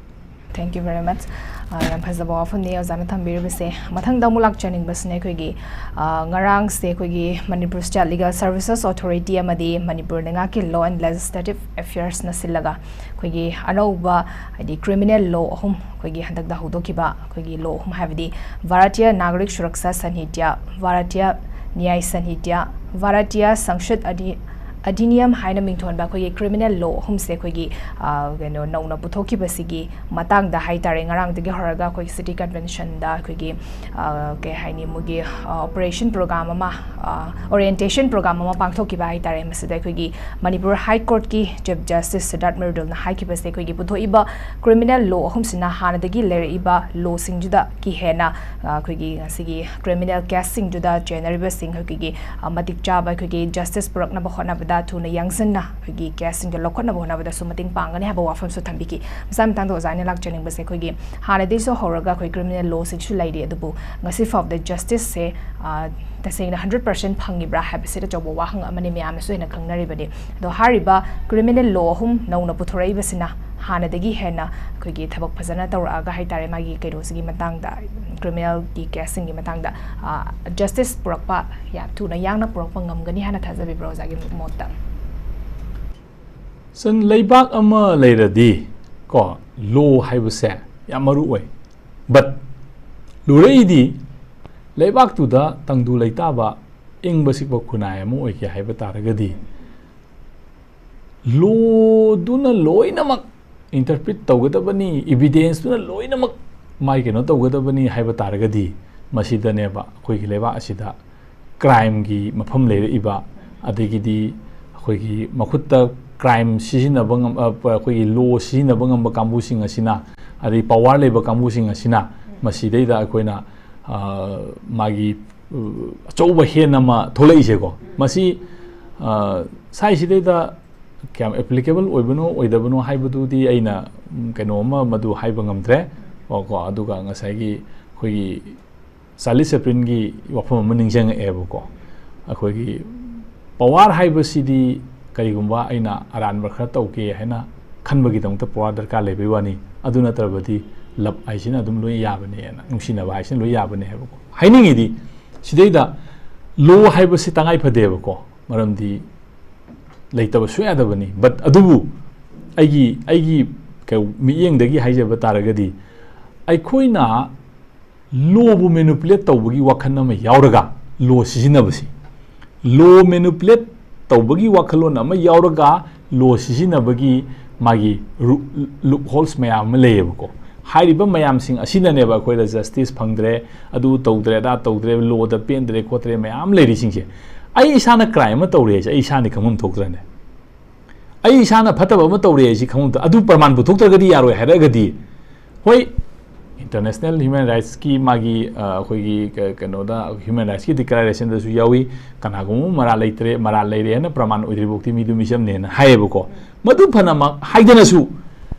Thank you very much. ꯑ, ꯌꯥꯝ ꯐꯖꯕ ꯋꯥꯐꯝꯅꯤ ꯑꯣꯖꯥꯅ ꯊꯝꯕꯤꯔꯤꯕꯁꯦ꯫ ꯃꯊꯪꯗ ꯑꯃꯨꯛ ꯂꯥꯛꯆꯅꯤꯡꯕꯁꯤꯅ ꯑꯩꯈꯣꯏꯒꯤ, ꯑ, ꯉꯔꯥꯡꯁꯦ ꯑꯩꯈꯣꯏꯒꯤ Manipur State Legal Services Authority ꯑꯃꯗꯤ ꯃꯅꯤꯄꯨꯔ ꯂꯩꯉꯥꯛꯀꯤ Law and Legislative Affairs ꯅ ꯁꯤꯜꯂꯒ ꯑꯩꯈꯣꯏꯒꯤ ꯑꯅꯧꯕ, ꯍꯥꯏꯗꯤ criminal law ꯑꯍꯨꯝ, ꯑꯩꯈꯣꯏꯒꯤ ꯍꯟꯗꯛꯇ ꯍꯧꯗꯣꯛꯈꯤꯕ ꯑꯩꯈꯣꯏꯒꯤ law ꯑꯍꯨꯝ, ꯍꯥꯏꯕꯗꯤ Bharatiya Nagarik Suraksha Sanhita, Bharatiya Nyay Sanhita, Bharatiya Sanshad Adhi-, ꯑꯙꯤꯅꯤꯌꯝ ꯍꯥꯏꯅ ꯃꯤꯡꯊꯣꯟꯕ ꯑꯩꯈꯣꯏꯒꯤ ꯀ꯭ꯔꯤꯃꯤꯅꯦꯜ ꯂꯣ ꯑꯍꯨꯝꯁꯦ ꯑꯩꯈꯣꯏꯒꯤ, ꯑ, ꯀꯩꯅꯣ, ꯅꯧꯅ ꯄꯨꯊꯣꯛꯈꯤꯕꯁꯤꯒꯤ ꯃꯇꯥꯡꯗ ꯍꯥꯏꯇꯥꯔꯦ, ꯉꯔꯥꯡꯗꯒꯤ ꯍꯧꯔꯒ ꯑꯩꯈꯣꯏꯒꯤ ꯁꯤꯇꯤ ꯀꯟꯚꯦꯟꯁꯟꯗ ꯑꯩꯈꯣꯏꯒꯤ, ꯑ, ꯀꯩ ꯍꯥꯏꯅꯤ, ꯃꯣꯏꯒꯤ, ꯑ, ꯑꯣꯄꯔꯦꯁꯟ ꯄ꯭ꯔꯣꯒ꯭ꯔꯥꯝ ꯑꯃ, ꯑ, ꯑꯣꯔꯤꯌꯦꯟꯇꯦꯁꯟ ꯄ꯭ꯔꯣꯒ꯭ꯔꯥꯝ ꯑꯃ ꯄꯥꯡꯊꯣꯛꯈꯤꯕ ꯍꯥꯏꯇꯥꯔꯦ꯫ ꯃꯁꯤꯗ ꯑꯩꯈꯣꯏꯒꯤ ꯃꯅꯤꯄꯨꯔ ꯍꯥꯏ ꯀꯣꯔꯠꯀꯤ ꯆꯤꯐ ꯖꯁꯇꯤꯁ ꯁꯤꯗꯥꯔꯠ ꯃꯔꯗꯨꯜꯅ ꯍꯥꯏꯈꯤꯕꯁꯦ, ꯑꯩꯈꯣꯏꯒꯤ ꯄꯨꯊꯣꯛꯏꯕ ꯀ꯭ꯔꯤꯃꯤꯅꯦꯜ ꯂꯣ ꯑꯍꯨꯝꯁꯤꯅ ꯍꯥꯟꯅꯗꯒꯤ ꯂꯩꯔꯛꯏꯕ ꯂꯣꯁꯤꯡꯗꯨꯗꯒꯤ ꯍꯦꯟꯅ, ꯑ, ꯑꯩꯈꯣꯏꯒꯤ ꯉꯁꯤꯒꯤ ꯀ꯭ꯔꯤꯃꯤꯅꯦꯜ ꯀꯦꯁꯁꯤꯡꯗꯨꯗ ꯆꯦꯟꯅꯔꯤꯕꯁꯤꯡ ꯑꯩꯈꯣꯏꯒꯤ, ꯑ, ꯃꯇꯤꯛ ꯆꯥꯕ ꯑꯩꯈꯣꯏꯒꯤ ꯖꯁꯇꯤꯁ ꯄꯨꯔꯛꯅꯕ ꯍꯣꯠꯅꯕꯗ, ꯊꯨꯅ ꯌꯥꯡꯁꯤꯟꯅ ꯑꯩꯈꯣꯏꯒꯤ ꯀꯦꯁꯁꯤꯡꯗꯣ ꯂꯧꯈꯠꯅꯕ ꯍꯣꯠꯅꯕꯗꯁꯨ ꯃꯇꯦꯡ ꯄꯥꯡꯒꯅꯤ ꯍꯥꯏꯕ ꯋꯥꯐꯝꯁꯨ ꯊꯝꯕꯤꯈꯤ꯫ ꯃꯁꯥꯒꯤ ꯃꯇꯥꯡꯗ ꯑꯣꯖꯥ ꯑꯩꯅ ꯂꯥꯛꯆꯅꯤꯡꯕꯁꯦ, ꯑꯩꯈꯣꯏꯒꯤ ꯍꯥꯟꯅꯗꯒꯤꯁꯨ ꯍꯧꯔꯒ ꯑꯩꯈꯣꯏ ꯀ꯭ꯔꯤꯃꯤꯅꯦꯜ ꯂꯣꯁꯤꯡꯁꯨ ꯂꯩꯔꯤ, ꯑꯗꯨꯕꯨ ꯉꯁꯤ ꯐꯥꯎꯕꯗ ꯖꯁꯇꯤꯁꯁꯦ, ꯑ, ꯇꯁꯦꯡꯅ ꯍꯟꯗ꯭ꯔꯦꯠ ꯄꯥꯔꯁꯦꯟ ꯐꯪꯉꯤꯕ꯭ꯔꯥ ꯍꯥꯏꯕꯁꯤꯗ ꯑꯆꯧꯕ ꯋꯥꯍꯪ ꯑꯃꯅꯤ, ꯃꯌꯥꯝꯅꯁꯨ ꯍꯦꯟꯅ ꯈꯪꯅꯔꯤꯕꯅꯤ꯫ ꯑꯗꯣ ꯍꯥꯏꯔꯤꯕ ꯀ꯭ꯔꯤꯃꯤꯅꯦꯜ ꯂꯣ ꯑꯍꯨꯝ ꯅꯧꯅ ꯄꯨꯊꯣꯔꯛꯏꯕꯁꯤꯅ ꯍꯥꯟꯅꯗꯒꯤ ꯍꯦꯟꯅ ꯑꯩꯈꯣꯏꯒꯤ ꯊꯕꯛ ꯐꯖꯅ ꯇꯧꯔꯛꯑꯒ ꯍꯥꯏꯇꯥꯔꯦ, ꯃꯥꯒꯤ ꯀꯩꯅꯣꯁꯤꯒꯤ ꯃꯇꯥꯡꯗ, ꯀ꯭ꯔꯤꯃꯤꯅꯦꯜꯒꯤ ꯀꯦꯁꯁꯤꯡꯒꯤ ꯃꯇꯥꯡꯗ, ꯑ, ꯖꯁꯇꯤꯁ ꯄꯨꯔꯛꯄ ꯌꯥꯝ ꯊꯨꯅ ꯌꯥꯡꯅ ꯄꯨꯔꯛꯄ ꯉꯝꯒꯅꯤ ꯍꯥꯏꯅ ꯊꯥꯖꯕꯤꯕ꯭ꯔꯣ, ꯑꯣꯖꯥꯒꯤ ꯃꯣꯠꯇ? ꯁꯟ, ꯂꯩꯕꯥꯛ ꯑꯃ ꯂꯩꯔꯗꯤ ꯀꯣ, ꯂꯣ ꯍꯥꯏꯕꯁꯦ ꯌꯥꯝ ꯃꯔꯨ ꯑꯣꯏ꯫ ꯕꯠ ꯂꯨꯔꯛꯏꯗꯤ ꯂꯩꯕꯥꯛꯇꯨꯗ ꯇꯪꯗꯨ ꯂꯩꯇꯥꯕ, ꯏꯪꯕ ꯁꯤꯛꯄ ꯈꯨꯟꯅꯥꯏ ꯑꯃ ꯑꯣꯏꯒꯦ ꯍꯥꯏꯕ ꯇꯥꯔꯒꯗꯤ, ꯂꯣꯗꯨꯅ ꯂꯣꯏꯅꯃꯛ ꯏꯟꯇꯔꯄ꯭ꯔꯤꯠ ꯇꯧꯒꯗꯕꯅꯤ, ꯏꯕꯤꯗꯦꯟꯁꯇꯨꯅ ꯂꯣꯏꯅꯃꯛ ꯃꯥꯏ ꯀꯩꯅꯣ ꯇꯧꯒꯗꯕꯅꯤ ꯍꯥꯏꯕ ꯇꯥꯔꯒꯗꯤ, ꯃꯁꯤꯗꯅꯦꯕ ꯑꯩꯈꯣꯏꯒꯤ ꯂꯩꯕꯥꯛ ꯑꯁꯤꯗ ꯀ꯭ꯔꯥꯏꯝꯒꯤ ꯃꯐꯝ ꯂꯩꯔꯛꯏꯕ, ꯑꯗꯒꯤꯗꯤ ꯑꯩꯈꯣꯏꯒꯤ ꯃꯈꯨꯠꯇ ꯀ꯭ꯔꯥꯏꯝ ꯁꯤꯖꯤꯟꯅꯕ ꯉꯝ-, ꯑ, ꯑꯩꯈꯣꯏꯒꯤ ꯂꯣ ꯁꯤꯖꯤꯟꯅꯕ ꯉꯝꯕ ꯀꯥꯡꯕꯨꯁꯤꯡ ꯑꯁꯤꯅ, ꯑꯗꯩ ꯄꯋꯥꯔ ꯂꯩꯕ ꯀꯥꯡꯕꯨꯁꯤꯡ ꯑꯁꯤꯅ ꯃꯁꯤꯗꯩꯗ ꯑꯩꯈꯣꯏꯅ, ꯑ, ꯃꯥꯒꯤ, ꯑ, ꯑꯆꯧꯕ ꯍꯦꯟ ꯑꯃ ꯊꯣꯛꯂꯛꯏꯁꯦꯀꯣ, ꯃꯁꯤ, ꯑ, ꯁꯥꯏꯁꯤꯗꯩꯗ ꯀꯌꯥꯝ ꯑꯦꯄ꯭ꯂꯤꯀꯦꯕꯜ ꯑꯣꯏꯕꯅꯣ ꯑꯣꯏꯗꯕꯅꯣ ꯍꯥꯏꯕꯗꯨꯗꯤ ꯑꯩꯅ, ꯎꯝ, ꯀꯩꯅꯣ ꯑꯃ ꯃꯗꯨ ꯍꯥꯏꯕ ꯉꯝꯗ꯭ꯔꯦ꯫ ꯀꯣ, ꯑꯗꯨꯒ ꯉꯁꯥꯏꯒꯤ ꯑꯩꯈꯣꯏꯒꯤ ꯆꯥꯔꯂꯤ ꯆꯦꯄ꯭ꯂꯤꯟꯒꯤ ꯋꯥꯐꯝ ꯑꯃ ꯅꯤꯡꯁꯤꯡꯉꯛꯑꯦꯕꯀꯣ, ꯑꯩꯈꯣꯏꯒꯤ ꯄꯋꯥꯔ ꯍꯥꯏꯕꯁꯤꯗꯤ ꯀꯔꯤꯒꯨꯝꯕ ꯑꯩꯅ ꯑꯔꯥꯟꯕ ꯈꯔ ꯇꯧꯒꯦ ꯍꯥꯏꯅ ꯈꯟꯕꯒꯤꯗꯃꯛꯇ ꯄꯋꯥꯔ ꯗꯔꯀꯥꯔ ꯂꯩꯕꯩ ꯋꯥꯅꯤ, ꯑꯗꯨ ꯅꯠꯇ꯭ꯔꯕꯗꯤ ꯂꯞ ꯍꯥꯏꯁꯤꯅ ꯑꯗꯨꯝ ꯂꯣꯏ ꯌꯥꯕꯅꯦꯅ, ꯅꯨꯡꯁꯤꯅꯕ ꯍꯥꯏꯁꯤꯅ ꯂꯣꯏ ꯌꯥꯕꯅꯦ ꯍꯥꯏꯕꯀꯣ꯫ ꯍꯥꯏꯅꯤꯡꯉꯤꯗꯤ ꯁꯤꯗꯩꯗ ꯂꯣ ꯍꯥꯏꯕꯁꯤ ꯇꯉꯥꯏ ꯐꯗꯦꯕꯀꯣ, ꯃꯔꯝꯗꯤ ꯂꯩꯇꯕ ꯁꯨꯡꯌꯥ ꯌꯥꯗꯕꯅꯤ꯫ ꯕꯠ ꯑꯗꯨꯕꯨ ꯑꯩꯒꯤ, ꯑꯩꯒꯤ ꯀꯩ-, ꯃꯤꯠꯌꯦꯡꯗꯒꯤ ꯍꯥꯏꯖꯕ ꯇꯥꯔꯒꯗꯤ, ꯑꯩꯈꯣꯏꯅ ꯂꯣꯕꯨ ꯃꯦꯅꯨꯄꯨꯂꯦꯠ ꯇꯧꯕꯒꯤ ꯋꯥꯈꯜ ꯑꯃ ꯌꯥꯎꯔꯒ ꯂꯣ ꯁꯤꯖꯤꯟꯅꯕꯁꯤ, ꯂꯣ ꯃꯦꯅꯨꯄꯨꯂꯦꯠ ꯇꯧꯕꯒꯤ ꯋꯥꯈꯜꯂꯣꯟ ꯑꯃ ꯌꯥꯎꯔꯒ ꯂꯣ ꯁꯤꯖꯤꯟꯅꯕꯒꯤ ꯃꯥꯒꯤ ꯂꯨꯞ ꯍꯣꯜꯁ ꯃꯌꯥꯝ ꯑꯃ ꯂꯩꯌꯦꯕꯀꯣ꯫ ꯍꯥꯏꯔꯤꯕ ꯃꯌꯥꯝꯁꯤꯡ ꯑꯁꯤꯅꯅꯦꯕ ꯑꯩꯈꯣꯏꯗ ꯖꯁꯇꯤꯁ ꯐꯪꯗ꯭ꯔꯦ, ꯑꯗꯨ ꯇꯧꯗ꯭ꯔꯦ, ꯑꯗꯥ ꯇꯧꯗ꯭ꯔꯦ, ꯂꯣꯗ ꯄꯦꯟꯗ꯭ꯔꯦ ꯈꯣꯠꯇ꯭ꯔꯦ ꯃꯌꯥꯝ ꯂꯩꯔꯤꯁꯤꯡꯁꯦ꯫ ꯑꯩ ꯏꯁꯥꯅ ꯀ꯭ꯔꯥꯏꯝ ꯑꯃ ꯇꯧꯔꯦ ꯍꯥꯏꯁꯦ ꯑꯩ ꯏꯁꯥꯅ ꯈꯪꯐꯝ ꯊꯣꯛꯇ꯭ꯔꯅꯦ? ꯑꯩ ꯏꯁꯥꯅ ꯐꯠꯇꯕ ꯑꯃ ꯇꯧꯔꯦ ꯍꯥꯏꯁꯤ ꯈꯪꯐꯝ ꯊꯣꯛ-, ꯑꯗꯨ ꯄ꯭ꯔꯃꯥꯟ ꯄꯨꯊꯣꯛꯇ꯭ꯔꯒꯗꯤ ꯌꯥꯔꯣꯏ ꯍꯥꯏꯔꯒꯗꯤ, ꯍꯣꯏ, ꯏꯟꯇꯔꯅꯦꯁꯅꯦꯜ ꯍ꯭ꯌꯨꯃꯦꯟ ꯔꯥꯏꯠꯁꯀꯤ ꯃꯥꯒꯤ, ꯑ, ꯑꯩꯈꯣꯏꯒꯤ ꯀ-, ꯀꯩꯅꯣꯗ, ꯍ꯭ꯌꯨꯃꯦꯟ ꯔꯥꯏꯠꯁꯀꯤ ꯗꯤꯀ꯭ꯂꯥꯔꯦꯁꯟꯗꯁꯨ ꯌꯥꯎꯏ, ꯀꯅꯥꯒꯨꯝꯕ ꯃꯔꯥꯜ ꯂꯩꯇ꯭ꯔꯦ, ꯃꯔꯥꯜ ꯂꯩꯔꯦ ꯍꯥꯏꯅ ꯄ꯭ꯔꯃꯥꯟ ꯑꯣꯏꯗ꯭ꯔꯤꯐꯥꯎꯗꯤ ꯃꯤꯗꯨ ꯃꯤꯆꯝꯅꯦꯅ ꯍꯥꯏꯌꯦꯕꯀꯣ꯫ ꯃꯗꯨ ꯐꯅꯃꯛ ꯍꯥꯏꯗꯅꯁꯨ,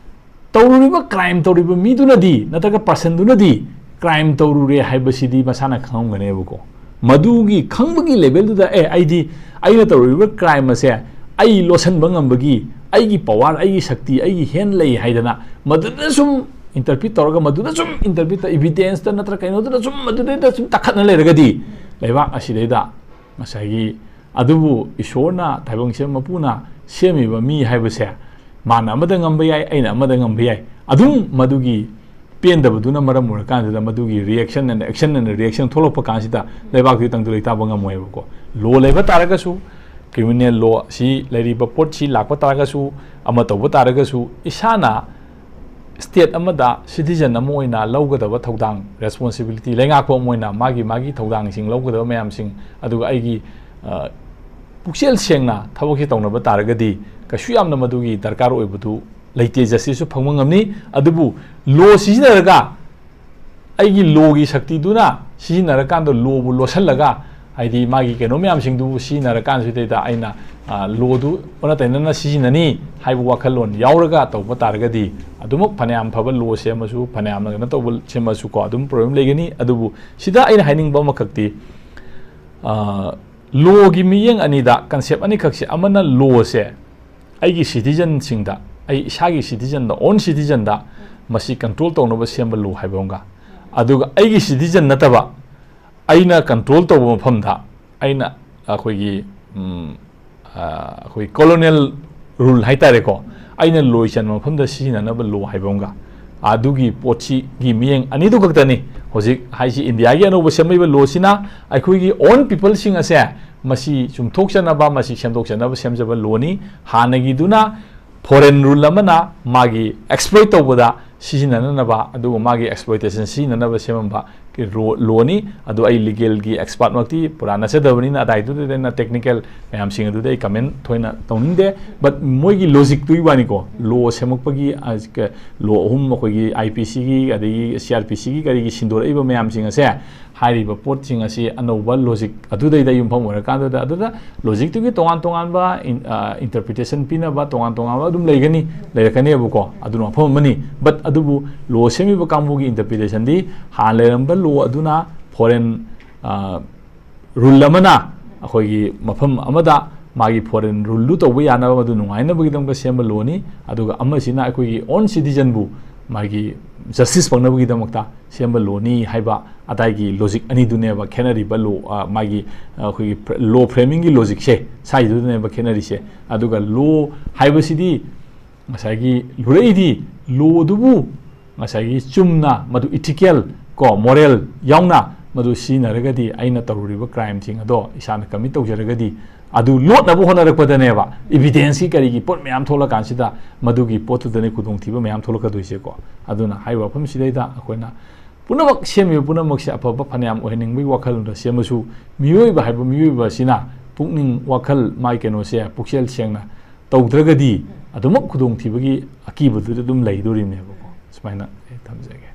ꯇꯧꯔꯨꯔꯤꯕ ꯀ꯭ꯔꯥꯏꯝ ꯇꯧꯔꯤꯕ ꯃꯤꯗꯨꯅꯗꯤ ꯅꯠꯇ꯭ꯔꯒ ꯄꯥꯔꯁꯟꯗꯨꯅꯗꯤ ꯀ꯭ꯔꯥꯏꯝ ꯇꯧꯔꯨꯔꯦ ꯍꯥꯏꯕꯁꯤꯗꯤ ꯃꯁꯥꯅ ꯈꯪꯉꯝꯒꯅꯦꯕꯀꯣ꯫ ꯃꯗꯨꯒꯤ ꯈꯪꯕꯒꯤ ꯂꯦꯚꯦꯜꯗꯨꯗ, "ꯑꯦ, ꯑꯩꯗꯤ ꯑꯩꯅ ꯇꯧꯔꯨꯔꯤꯕ ꯀ꯭ꯔꯥꯏꯝ ꯑꯁꯦ ꯑꯩ ꯂꯣꯠꯁꯤꯟꯕ ꯉꯝꯕꯒꯤ ꯑꯩꯒꯤ ꯄꯋꯥꯔ, ꯑꯩꯒꯤ ꯁꯛꯇꯤ, ꯑꯩꯒꯤ ꯍꯦꯟ ꯂꯩ" ꯍꯥꯏꯗꯅ ꯃꯗꯨꯗ ꯁꯨꯝ ꯏꯟꯇꯔꯄ꯭ꯔꯤꯠ ꯇꯧꯔꯒ, ꯃꯗꯨꯗ ꯁꯨꯝ ꯏꯟꯇꯔꯄ꯭ꯔꯤꯠ, ꯏꯚꯤꯗꯦꯟꯁꯇ ꯅꯠꯇ꯭ꯔꯒ ꯀꯩꯅꯣꯗꯨꯗ ꯁꯨꯝ, ꯃꯗꯨꯗꯩꯗ ꯁꯨꯝ ꯇꯛꯈꯠꯅ ꯂꯩꯔꯒꯗꯤ, ꯂꯩꯕꯥꯛ ꯑꯁꯤꯗꯩꯗ ꯉꯁꯥꯏꯒꯤ, ꯑꯗꯨꯕꯨ ꯏꯁꯣꯔꯅ, ꯇꯥꯏꯕꯪ ꯁꯦꯝꯕ ꯃꯄꯨꯅ ꯁꯦꯝꯃꯤꯕ ꯃꯤ ꯍꯥꯏꯕꯁꯦ, ꯃꯥꯅ ꯑꯃꯗ ꯉꯝꯕ ꯌꯥꯏ, ꯑꯩꯅ ꯑꯃꯗ ꯉꯝꯕ ꯌꯥꯏ, ꯑꯗꯨꯝ ꯃꯗꯨꯒꯤ ꯄꯦꯟꯗꯕꯗꯨꯅ ꯃꯔꯝ ꯑꯣꯏꯔꯀꯥꯟꯁꯤꯗ ꯃꯗꯨꯒꯤ reaction and action and reaction ꯊꯣꯛꯂꯛꯄ ꯀꯥꯟꯁꯤꯗ ꯂꯩꯕꯥꯛꯇꯨꯒꯤ ꯇꯪꯗꯨ ꯂꯩꯇꯥꯕ ꯉꯝꯃꯣꯏꯕꯀꯣ꯫ ꯂꯣ ꯂꯩꯕ ꯇꯥꯔꯒꯁꯨ, ꯀ꯭ꯔꯤꯃꯤꯅꯦꯜ ꯂꯣ ꯁꯤ ꯂꯩꯔꯤꯕ ꯄꯣꯠꯁꯤ ꯂꯥꯛꯄ ꯇꯥꯔꯒꯁꯨ, ꯑꯃ ꯇꯧꯕ ꯇꯥꯔꯒꯁꯨ, ꯏꯁꯥꯅ ꯁ꯭ꯇꯦꯠ ꯑꯃꯗ ꯁꯤꯇꯤꯖꯟ ꯑꯃ ꯑꯣꯏꯅ ꯂꯧꯒꯗꯕ ꯊꯧꯗꯥꯡ, ꯔꯦꯁꯄꯣꯟꯁꯤꯕꯤꯂꯤꯇꯤ, ꯂꯩꯉꯥꯛꯄ ꯑꯃ ꯑꯣꯏꯅ ꯃꯥꯒꯤ, ꯃꯥꯒꯤ ꯊꯧꯗꯥꯡꯁꯤꯡ ꯂꯧꯒꯗꯕ ꯃꯌꯥꯝꯁꯤꯡ, ꯑꯗꯨꯒ ꯑꯩꯒꯤ, ꯑ, ꯄꯨꯛꯆꯦꯜ ꯁꯦꯡꯅ ꯊꯕꯛꯁꯤ ꯇꯧꯅꯕ ꯇꯥꯔꯒꯗꯤ ꯀꯩꯁꯨ ꯌꯥꯝꯅ ꯃꯗꯨꯒꯤ ꯗꯔꯀꯥꯔ ꯑꯣꯏꯕꯗꯨ ꯂꯩꯇꯦ, ꯖꯁꯇꯤꯁꯁꯨ ꯐꯪꯕ ꯉꯝꯅꯤ꯫ ꯑꯗꯨꯕꯨ ꯂꯣ ꯁꯤꯖꯤꯟꯅꯔꯒ ꯑꯩꯒꯤ ꯂꯣꯒꯤ ꯁꯛꯇꯤꯗꯨꯅ ꯁꯤꯖꯤꯟꯅꯔꯀꯥꯟꯗ ꯂꯣꯕꯨ ꯂꯣꯠꯁꯤꯜꯂꯒ, ꯍꯥꯏꯗꯤ ꯃꯥꯒꯤ ꯀꯩꯅꯣ ꯃꯌꯥꯝꯁꯤꯡꯗꯨꯕꯨ ꯁꯤꯖꯤꯟꯅꯔꯀꯥꯟꯁꯤꯗꯩꯗ ꯑꯩꯅ, ꯑ, ꯂꯣꯗꯨ ꯑꯣꯟꯅ ꯇꯩꯅꯅ ꯁꯤꯖꯤꯟꯅꯅꯤ ꯍꯥꯏꯕ ꯋꯥꯈꯜꯂꯣꯟ ꯌꯥꯎꯔꯒ ꯇꯧꯕ ꯇꯥꯔꯒꯗꯤ ꯑꯗꯨꯃꯛ ꯐꯅꯌꯥꯝ ꯐꯕ ꯂꯣ ꯁꯦꯝꯃꯁꯨ, ꯐꯅꯌꯥꯝꯅ ꯀꯩꯅꯣ ꯇꯧꯕ ꯁꯦꯝꯃꯁꯨꯀꯣ, ꯑꯗꯨꯝ ꯄ꯭ꯔꯣꯕ꯭ꯂꯦꯝ ꯂꯩꯒꯅꯤ꯫ ꯑꯗꯨꯕꯨ ꯁꯤꯗ ꯑꯩꯅ ꯍꯥꯏꯅꯤꯡꯕ ꯑꯃꯈꯛꯇꯤ, ꯑ, ꯂꯣꯒꯤ ꯃꯤꯠꯌꯦꯡ ꯑꯅꯤꯗ, ꯀꯟꯁꯦꯞ ꯑꯅꯤꯈꯛꯁꯦ, ꯑꯃꯅ ꯂꯣꯁꯦ ꯑꯩꯒꯤ ꯁꯤꯇꯤꯖꯟꯁꯤꯡꯗ, ꯑꯩ ꯏꯁꯥꯒꯤ ꯁꯤꯇꯤꯖꯟꯗ, ꯑꯣꯟ ꯁꯤꯇꯤꯖꯟꯗ ꯃꯁꯤ ꯀꯟꯇ꯭ꯔꯣꯜ ꯇꯧꯅꯕ ꯁꯦꯝꯕ ꯂꯣ ꯍꯥꯏꯕ ꯑꯃꯒ, ꯑꯗꯨꯒ ꯑꯩꯒꯤ ꯁꯤꯇꯤꯖꯟ ꯅꯠꯇꯕ, ꯑꯩꯅ ꯀꯟꯇ꯭ꯔꯣꯜ ꯇꯧꯕ ꯃꯐꯝꯗ, ꯑꯩꯅ, ꯑꯩꯈꯣꯏꯒꯤ, ꯎꯝ, ꯑ, ꯑꯩꯈꯣꯏ ꯀꯣꯂꯣꯅꯤꯌꯦꯜ ꯔꯨꯜ ꯍꯥꯏꯇꯥꯔꯦꯀꯣ, ꯑꯩꯅ ꯂꯣꯏ ꯆꯟꯕ ꯃꯐꯝꯗ ꯁꯤꯖꯤꯟꯅꯅꯕ ꯂꯣ ꯍꯥꯏꯕ ꯑꯃꯒ, ꯑꯗꯨꯒꯤ ꯄꯣꯠꯁꯤꯒꯤ ꯃꯤꯠꯌꯦꯡ ꯑꯅꯤꯗꯨ ꯈꯛꯇꯅꯤ꯫ ꯍꯧꯖꯤꯛ ꯍꯥꯏꯁꯤ ꯏꯟꯗꯤꯌꯥꯒꯤ ꯑꯅꯧꯕ ꯁꯦꯝꯃꯛꯏꯕ ꯂꯣꯁꯤꯅ ꯑꯩꯈꯣꯏꯒꯤ ꯑꯣꯟ ꯄꯤꯄꯜꯁꯤꯡ ꯑꯁꯦ ꯃꯁꯤ ꯆꯨꯝꯊꯣꯛꯆꯅꯕ, ꯃꯁꯤ ꯁꯦꯝꯗꯣꯛꯆꯅꯕ ꯁꯦꯝꯖꯕ ꯂꯣꯅꯤ꯫ ꯍꯥꯟꯅꯒꯤꯗꯨꯅ foreign rule ꯑꯃꯅ ꯃꯥꯒꯤ exploit ꯇꯧꯕꯗ ꯁꯤꯖꯤꯟꯅꯅꯕ, ꯑꯗꯨꯒ ꯃꯥꯒꯤ exploitation ꯁꯤꯖꯤꯟꯅꯅꯕ ꯁꯦꯝꯃꯝꯕ ꯂꯣꯅꯤ꯫ ꯑꯗꯨ ꯑꯩ ꯂꯤꯒꯦꯜꯒꯤ ꯑꯦꯛꯁꯄꯥꯔꯠꯃꯛꯇꯤ ꯄꯨꯔꯥ ꯅꯠꯆꯗꯕꯅꯤꯅ ꯑꯗꯥꯏꯗꯨꯗ ꯑꯩꯅ ꯇꯦꯛꯅꯤꯀꯦꯜ ꯃꯌꯥꯝꯁꯤꯡ ꯑꯗꯨꯗ ꯑꯩ ꯀꯃꯦꯟ ꯊꯣꯏꯅ ꯇꯧꯅꯤꯡꯗꯦ꯫ ꯕꯠ ꯃꯣꯏꯒꯤ ꯂꯣꯖꯤꯛꯇꯨꯒꯤ ꯋꯥꯅꯤꯀꯣ, ꯂꯣ ꯁꯦꯝꯃꯛꯄꯒꯤ ꯂꯣ ꯑꯍꯨꯝ, ꯑꯩꯈꯣꯏꯒꯤ ꯑꯥꯏ ꯄꯤ ꯁꯤꯒꯤ ꯑꯗꯒꯤ ꯁꯤ ꯑꯥꯔ ꯄꯤ ꯁꯤꯒꯤ ꯀꯔꯤꯒꯤ ꯁꯤꯟꯗꯣꯔꯛꯏꯕ ꯃꯌꯥꯝꯁꯤꯡ ꯑꯁꯦ, ꯍꯥꯏꯔꯤꯕ ꯄꯣꯠꯁꯤꯡ ꯑꯁꯤ ꯑꯅꯧꯕ ꯂꯣꯖꯤꯛ ꯑꯗꯨꯗꯩꯗ ꯌꯨꯝꯐꯝ ꯑꯣꯏꯔꯀꯥꯟꯗꯨꯗ, ꯑꯗꯨꯗ ꯂꯣꯖꯤꯛꯇꯨꯒꯤ ꯇꯣꯉꯥꯟ ꯇꯣꯉꯥꯟꯕ ꯏꯟꯇꯔꯄ꯭ꯔꯤꯇꯦꯁꯟ ꯄꯤꯅꯕ ꯇꯣꯉꯥꯟ ꯇꯣꯉꯥꯟꯕ ꯑꯗꯨꯝ ꯂꯩꯒꯅꯤ, ꯂꯩꯔꯛꯀꯅꯦꯕꯀꯣ꯫ ꯑꯗꯨꯅ ꯃꯐꯝ ꯑꯃꯅꯤ꯫ ꯕꯠ ꯑꯗꯨꯕꯨ ꯂꯣ ꯁꯦꯝꯃꯤꯕ ꯀꯥꯡꯕꯨꯒꯤ ꯏꯟꯇꯔꯄ꯭ꯔꯤꯇꯦꯁꯟꯗꯤ ꯍꯥꯟꯅ ꯂꯩꯔꯝꯕ ꯂꯣ ꯑꯗꯨꯅ foreign rule ꯑꯃꯅ ꯑꯩꯈꯣꯏꯒꯤ ꯃꯐꯝ ꯑꯃꯗ ꯃꯥꯒꯤ foreign ruleꯗꯨ ꯇꯧꯕ ꯌꯥꯅꯕ, ꯃꯗꯨ ꯅꯨꯡꯉꯥꯏꯅꯕꯒꯤꯗꯃꯛꯇ ꯁꯦꯝꯕ ꯂꯣꯅꯤ꯫ ꯑꯗꯨꯒ ꯑꯃꯁꯤꯅ ꯑꯩꯈꯣꯏꯒꯤ own citizenꯕꯨ ꯃꯥꯒꯤ ꯖꯁꯇꯤꯁ ꯐꯪꯅꯕꯒꯤꯗꯃꯛꯇ ꯁꯦꯝꯕ ꯂꯣꯅꯤ ꯍꯥꯏꯕ ꯑꯗꯥꯏꯒꯤ ꯂꯣꯖꯤꯛ ꯑꯅꯤꯗꯨꯅꯦꯕ ꯈꯦꯠꯅꯔꯤꯕ ꯂꯣ, ꯑ, ꯃꯥꯒꯤ, ꯑ, ꯑꯩꯈꯣꯏꯒꯤ ꯂꯣ ꯐ꯭ꯔꯦꯃꯤꯡꯒꯤ ꯂꯣꯖꯤꯛꯁꯦ, ꯁꯥꯏꯗꯨꯗꯅꯦꯕ ꯈꯦꯠꯅꯔꯤꯁꯦ꯫ ꯑꯗꯨꯒ ꯂꯣ ꯍꯥꯏꯕꯁꯤꯗꯤ ꯉꯁꯥꯏꯒꯤ ꯂꯨꯔꯛꯏꯗꯤ ꯂꯣꯗꯨꯕꯨ ꯉꯁꯥꯏꯒꯤ ꯆꯨꯝꯅ ꯃꯗꯨ ethical ꯀꯣ, moral ꯌꯥꯎꯅ ꯃꯗꯨ ꯁꯤꯖꯤꯟꯅꯔꯒꯗꯤ, ꯑꯩꯅ ꯇꯧꯔꯨꯔꯤꯕ crimeꯁꯤꯡ ꯑꯗꯣ ꯏꯁꯥꯅ commit ꯇꯧꯖꯔꯒꯗꯤ, ꯑꯗꯨ ꯂꯣꯠꯅꯕ ꯍꯣꯠꯅꯔꯛꯄꯗꯅꯦꯕ evidenceꯀꯤ ꯀꯔꯤꯒꯤ ꯄꯣꯠ ꯃꯌꯥꯝ ꯊꯣꯛꯂꯀꯥꯟꯁꯤꯗ ꯃꯗꯨꯒꯤ ꯄꯣꯠꯇꯨꯗꯅꯤ ꯈꯨꯗꯣꯡꯊꯤꯕ ꯃꯌꯥꯝ ꯊꯣꯛꯂꯛꯀꯗꯣꯏꯁꯦꯀꯣ꯫ ꯑꯗꯨꯅ ꯍꯥꯏꯔꯤꯕ ꯋꯥꯐꯝꯁꯤꯗꯩꯗ ꯑꯩꯈꯣꯏꯅ ꯄꯨꯝꯅꯃꯛ ꯁꯦꯝꯃꯤꯕ ꯄꯨꯝꯅꯃꯛꯁꯦ ꯑꯐꯕ ꯐꯅꯌꯥꯝ ꯑꯣꯏꯍꯟꯅꯤꯡꯕꯒꯤ ꯋꯥꯈꯜꯂꯣꯟꯗ ꯁꯦꯝꯃꯁꯨ, ꯃꯤꯑꯣꯏꯕ ꯍꯥꯏꯕ ꯃꯤꯑꯣꯏꯕ ꯑꯁꯤꯅ ꯄꯨꯛꯅꯤꯡ ꯋꯥꯈꯜ ꯃꯥꯒꯤ ꯀꯩꯅꯣꯁꯦ ꯄꯨꯛꯆꯦꯜ ꯁꯦꯡꯅ ꯇꯧꯗ꯭ꯔꯒꯗꯤ ꯑꯗꯨꯃꯛ ꯈꯨꯗꯣꯡꯊꯤꯕꯒꯤ ꯑꯀꯤꯕꯗꯨꯗꯤ ꯑꯗꯨꯝ ꯂꯩꯗꯣꯔꯤꯕꯅꯦꯕꯀꯣ꯫ ꯁꯨꯃꯥꯏꯅ ꯑꯩ ꯊꯝꯖꯒꯦ꯫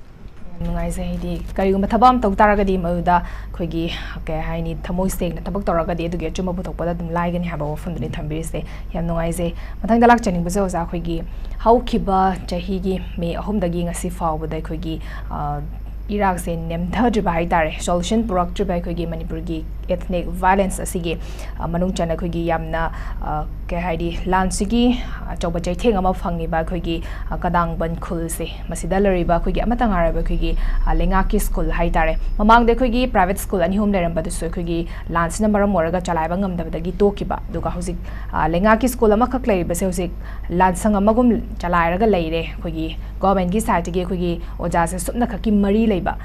ꯌꯥꯝ ꯅꯨꯡꯉꯥꯏꯖꯩ꯫ ꯍꯥꯏꯗꯤ ꯀꯔꯤꯒꯨꯝꯕ ꯊꯕꯛ ꯑꯃ ꯇꯧ ꯇꯥꯔꯒꯗꯤ ꯃꯗꯨꯗ ꯑꯩꯈꯣꯏꯒꯤ, ꯀꯩ ꯍꯥꯏꯅꯤ, ꯊꯃꯣꯏ ꯁꯦꯡꯅ ꯊꯕꯛ ꯇꯧꯔꯒꯗꯤ ꯑꯗꯨꯒꯤ ꯑꯆꯨꯝꯕ ꯄꯨꯊꯣꯛꯄꯗ ꯑꯗꯨꯝ ꯂꯥꯏꯒꯅꯤ ꯍꯥꯏꯕ ꯋꯥꯐꯝꯗꯨꯅꯤ ꯊꯝꯕꯤꯔꯤꯁꯦ꯫ ꯌꯥꯝ ꯅꯨꯡꯉꯥꯏꯖꯩ꯫ ꯃꯊꯪꯗ ꯂꯥꯛꯆꯅꯤꯡꯕꯁꯦ ꯑꯣꯖꯥ, ꯑꯩꯈꯣꯏꯒꯤ ꯍꯧꯈꯤꯕ ꯆꯍꯤꯒꯤ ꯃꯦ ꯑꯍꯨꯝꯗꯒꯤ ꯉꯁꯤ ꯐꯥꯎꯕꯗ ꯑꯩꯈꯣꯏꯒꯤ, ꯑ, ꯏꯔꯥꯡꯁꯦ ꯅꯦꯝꯊꯗ꯭ꯔꯤꯕ ꯍꯥꯏ ꯇꯥꯔꯦ, solution ꯄꯨꯔꯛꯇ꯭ꯔꯤꯕ ꯑꯩꯈꯣꯏꯒꯤ ꯃꯅꯤꯄꯨꯔꯒꯤ ethnic violence ꯑꯁꯤꯒꯤ, ꯑ, ꯃꯅꯨꯡ ꯆꯟꯅ ꯑꯩꯈꯣꯏꯒꯤ ꯌꯥꯝꯅ, ꯑ, ꯀꯩ ꯍꯥꯏꯗꯤ, ꯂꯥꯟꯁꯤꯒꯤ ꯑꯆꯧꯕ ꯆꯩꯊꯦꯡ ꯑꯃ ꯐꯪꯉꯤꯕ ꯑꯩꯈꯣꯏꯒꯤ, ꯑ, ꯀꯗꯥꯡꯕꯟ ꯈꯨꯜꯁꯦ, ꯃꯁꯤꯗ ꯂꯩꯔꯤꯕ ꯑꯩꯈꯣꯏꯒꯤ ꯑꯃꯠꯇ ꯉꯥꯏꯔꯕ ꯑꯩꯈꯣꯏꯒꯤ, ꯑ, ꯂꯩꯉꯥꯛꯀꯤ ꯁ꯭ꯀꯨꯜ ꯍꯥꯏ ꯇꯥꯔꯦ꯫ ꯃꯃꯥꯡꯗ ꯑꯩꯈꯣꯏꯒꯤ private ꯁ꯭ꯀꯨꯜ ꯑꯅꯤ ꯑꯍꯨꯝ ꯂꯩꯔꯝꯕꯗꯨꯁꯨ ꯑꯩꯈꯣꯏꯒꯤ ꯂꯥꯟꯁꯤꯅ ꯃꯔꯝ ꯑꯣꯏꯔꯒ ꯆꯂꯥꯏꯕ ꯉꯝꯗꯕꯗꯒꯤ ꯇꯣꯛꯈꯤꯕ꯫ ꯑꯗꯨꯒ ꯍꯧꯖꯤꯛ, ꯑ, ꯂꯩꯉꯥꯛꯀꯤ ꯁ꯭ꯀꯨꯜ ꯑꯃꯈꯛ ꯂꯩꯔꯤꯕꯁꯦ ꯍꯧꯖꯤꯛ ꯂꯥꯟꯁꯪ ꯑꯃꯒꯨꯝ ꯆꯂꯥꯏꯔꯒ ꯂꯩꯔꯦ꯫ ꯑꯩꯈꯣꯏꯒꯤ governmentꯀꯤ sideꯇꯒꯤ ꯑꯩꯈꯣꯏꯒꯤ ꯑꯣꯖꯥꯁꯦ ꯁꯨꯞꯅꯈꯛꯀꯤ ꯃꯔꯤ ꯂꯩꯕ꯫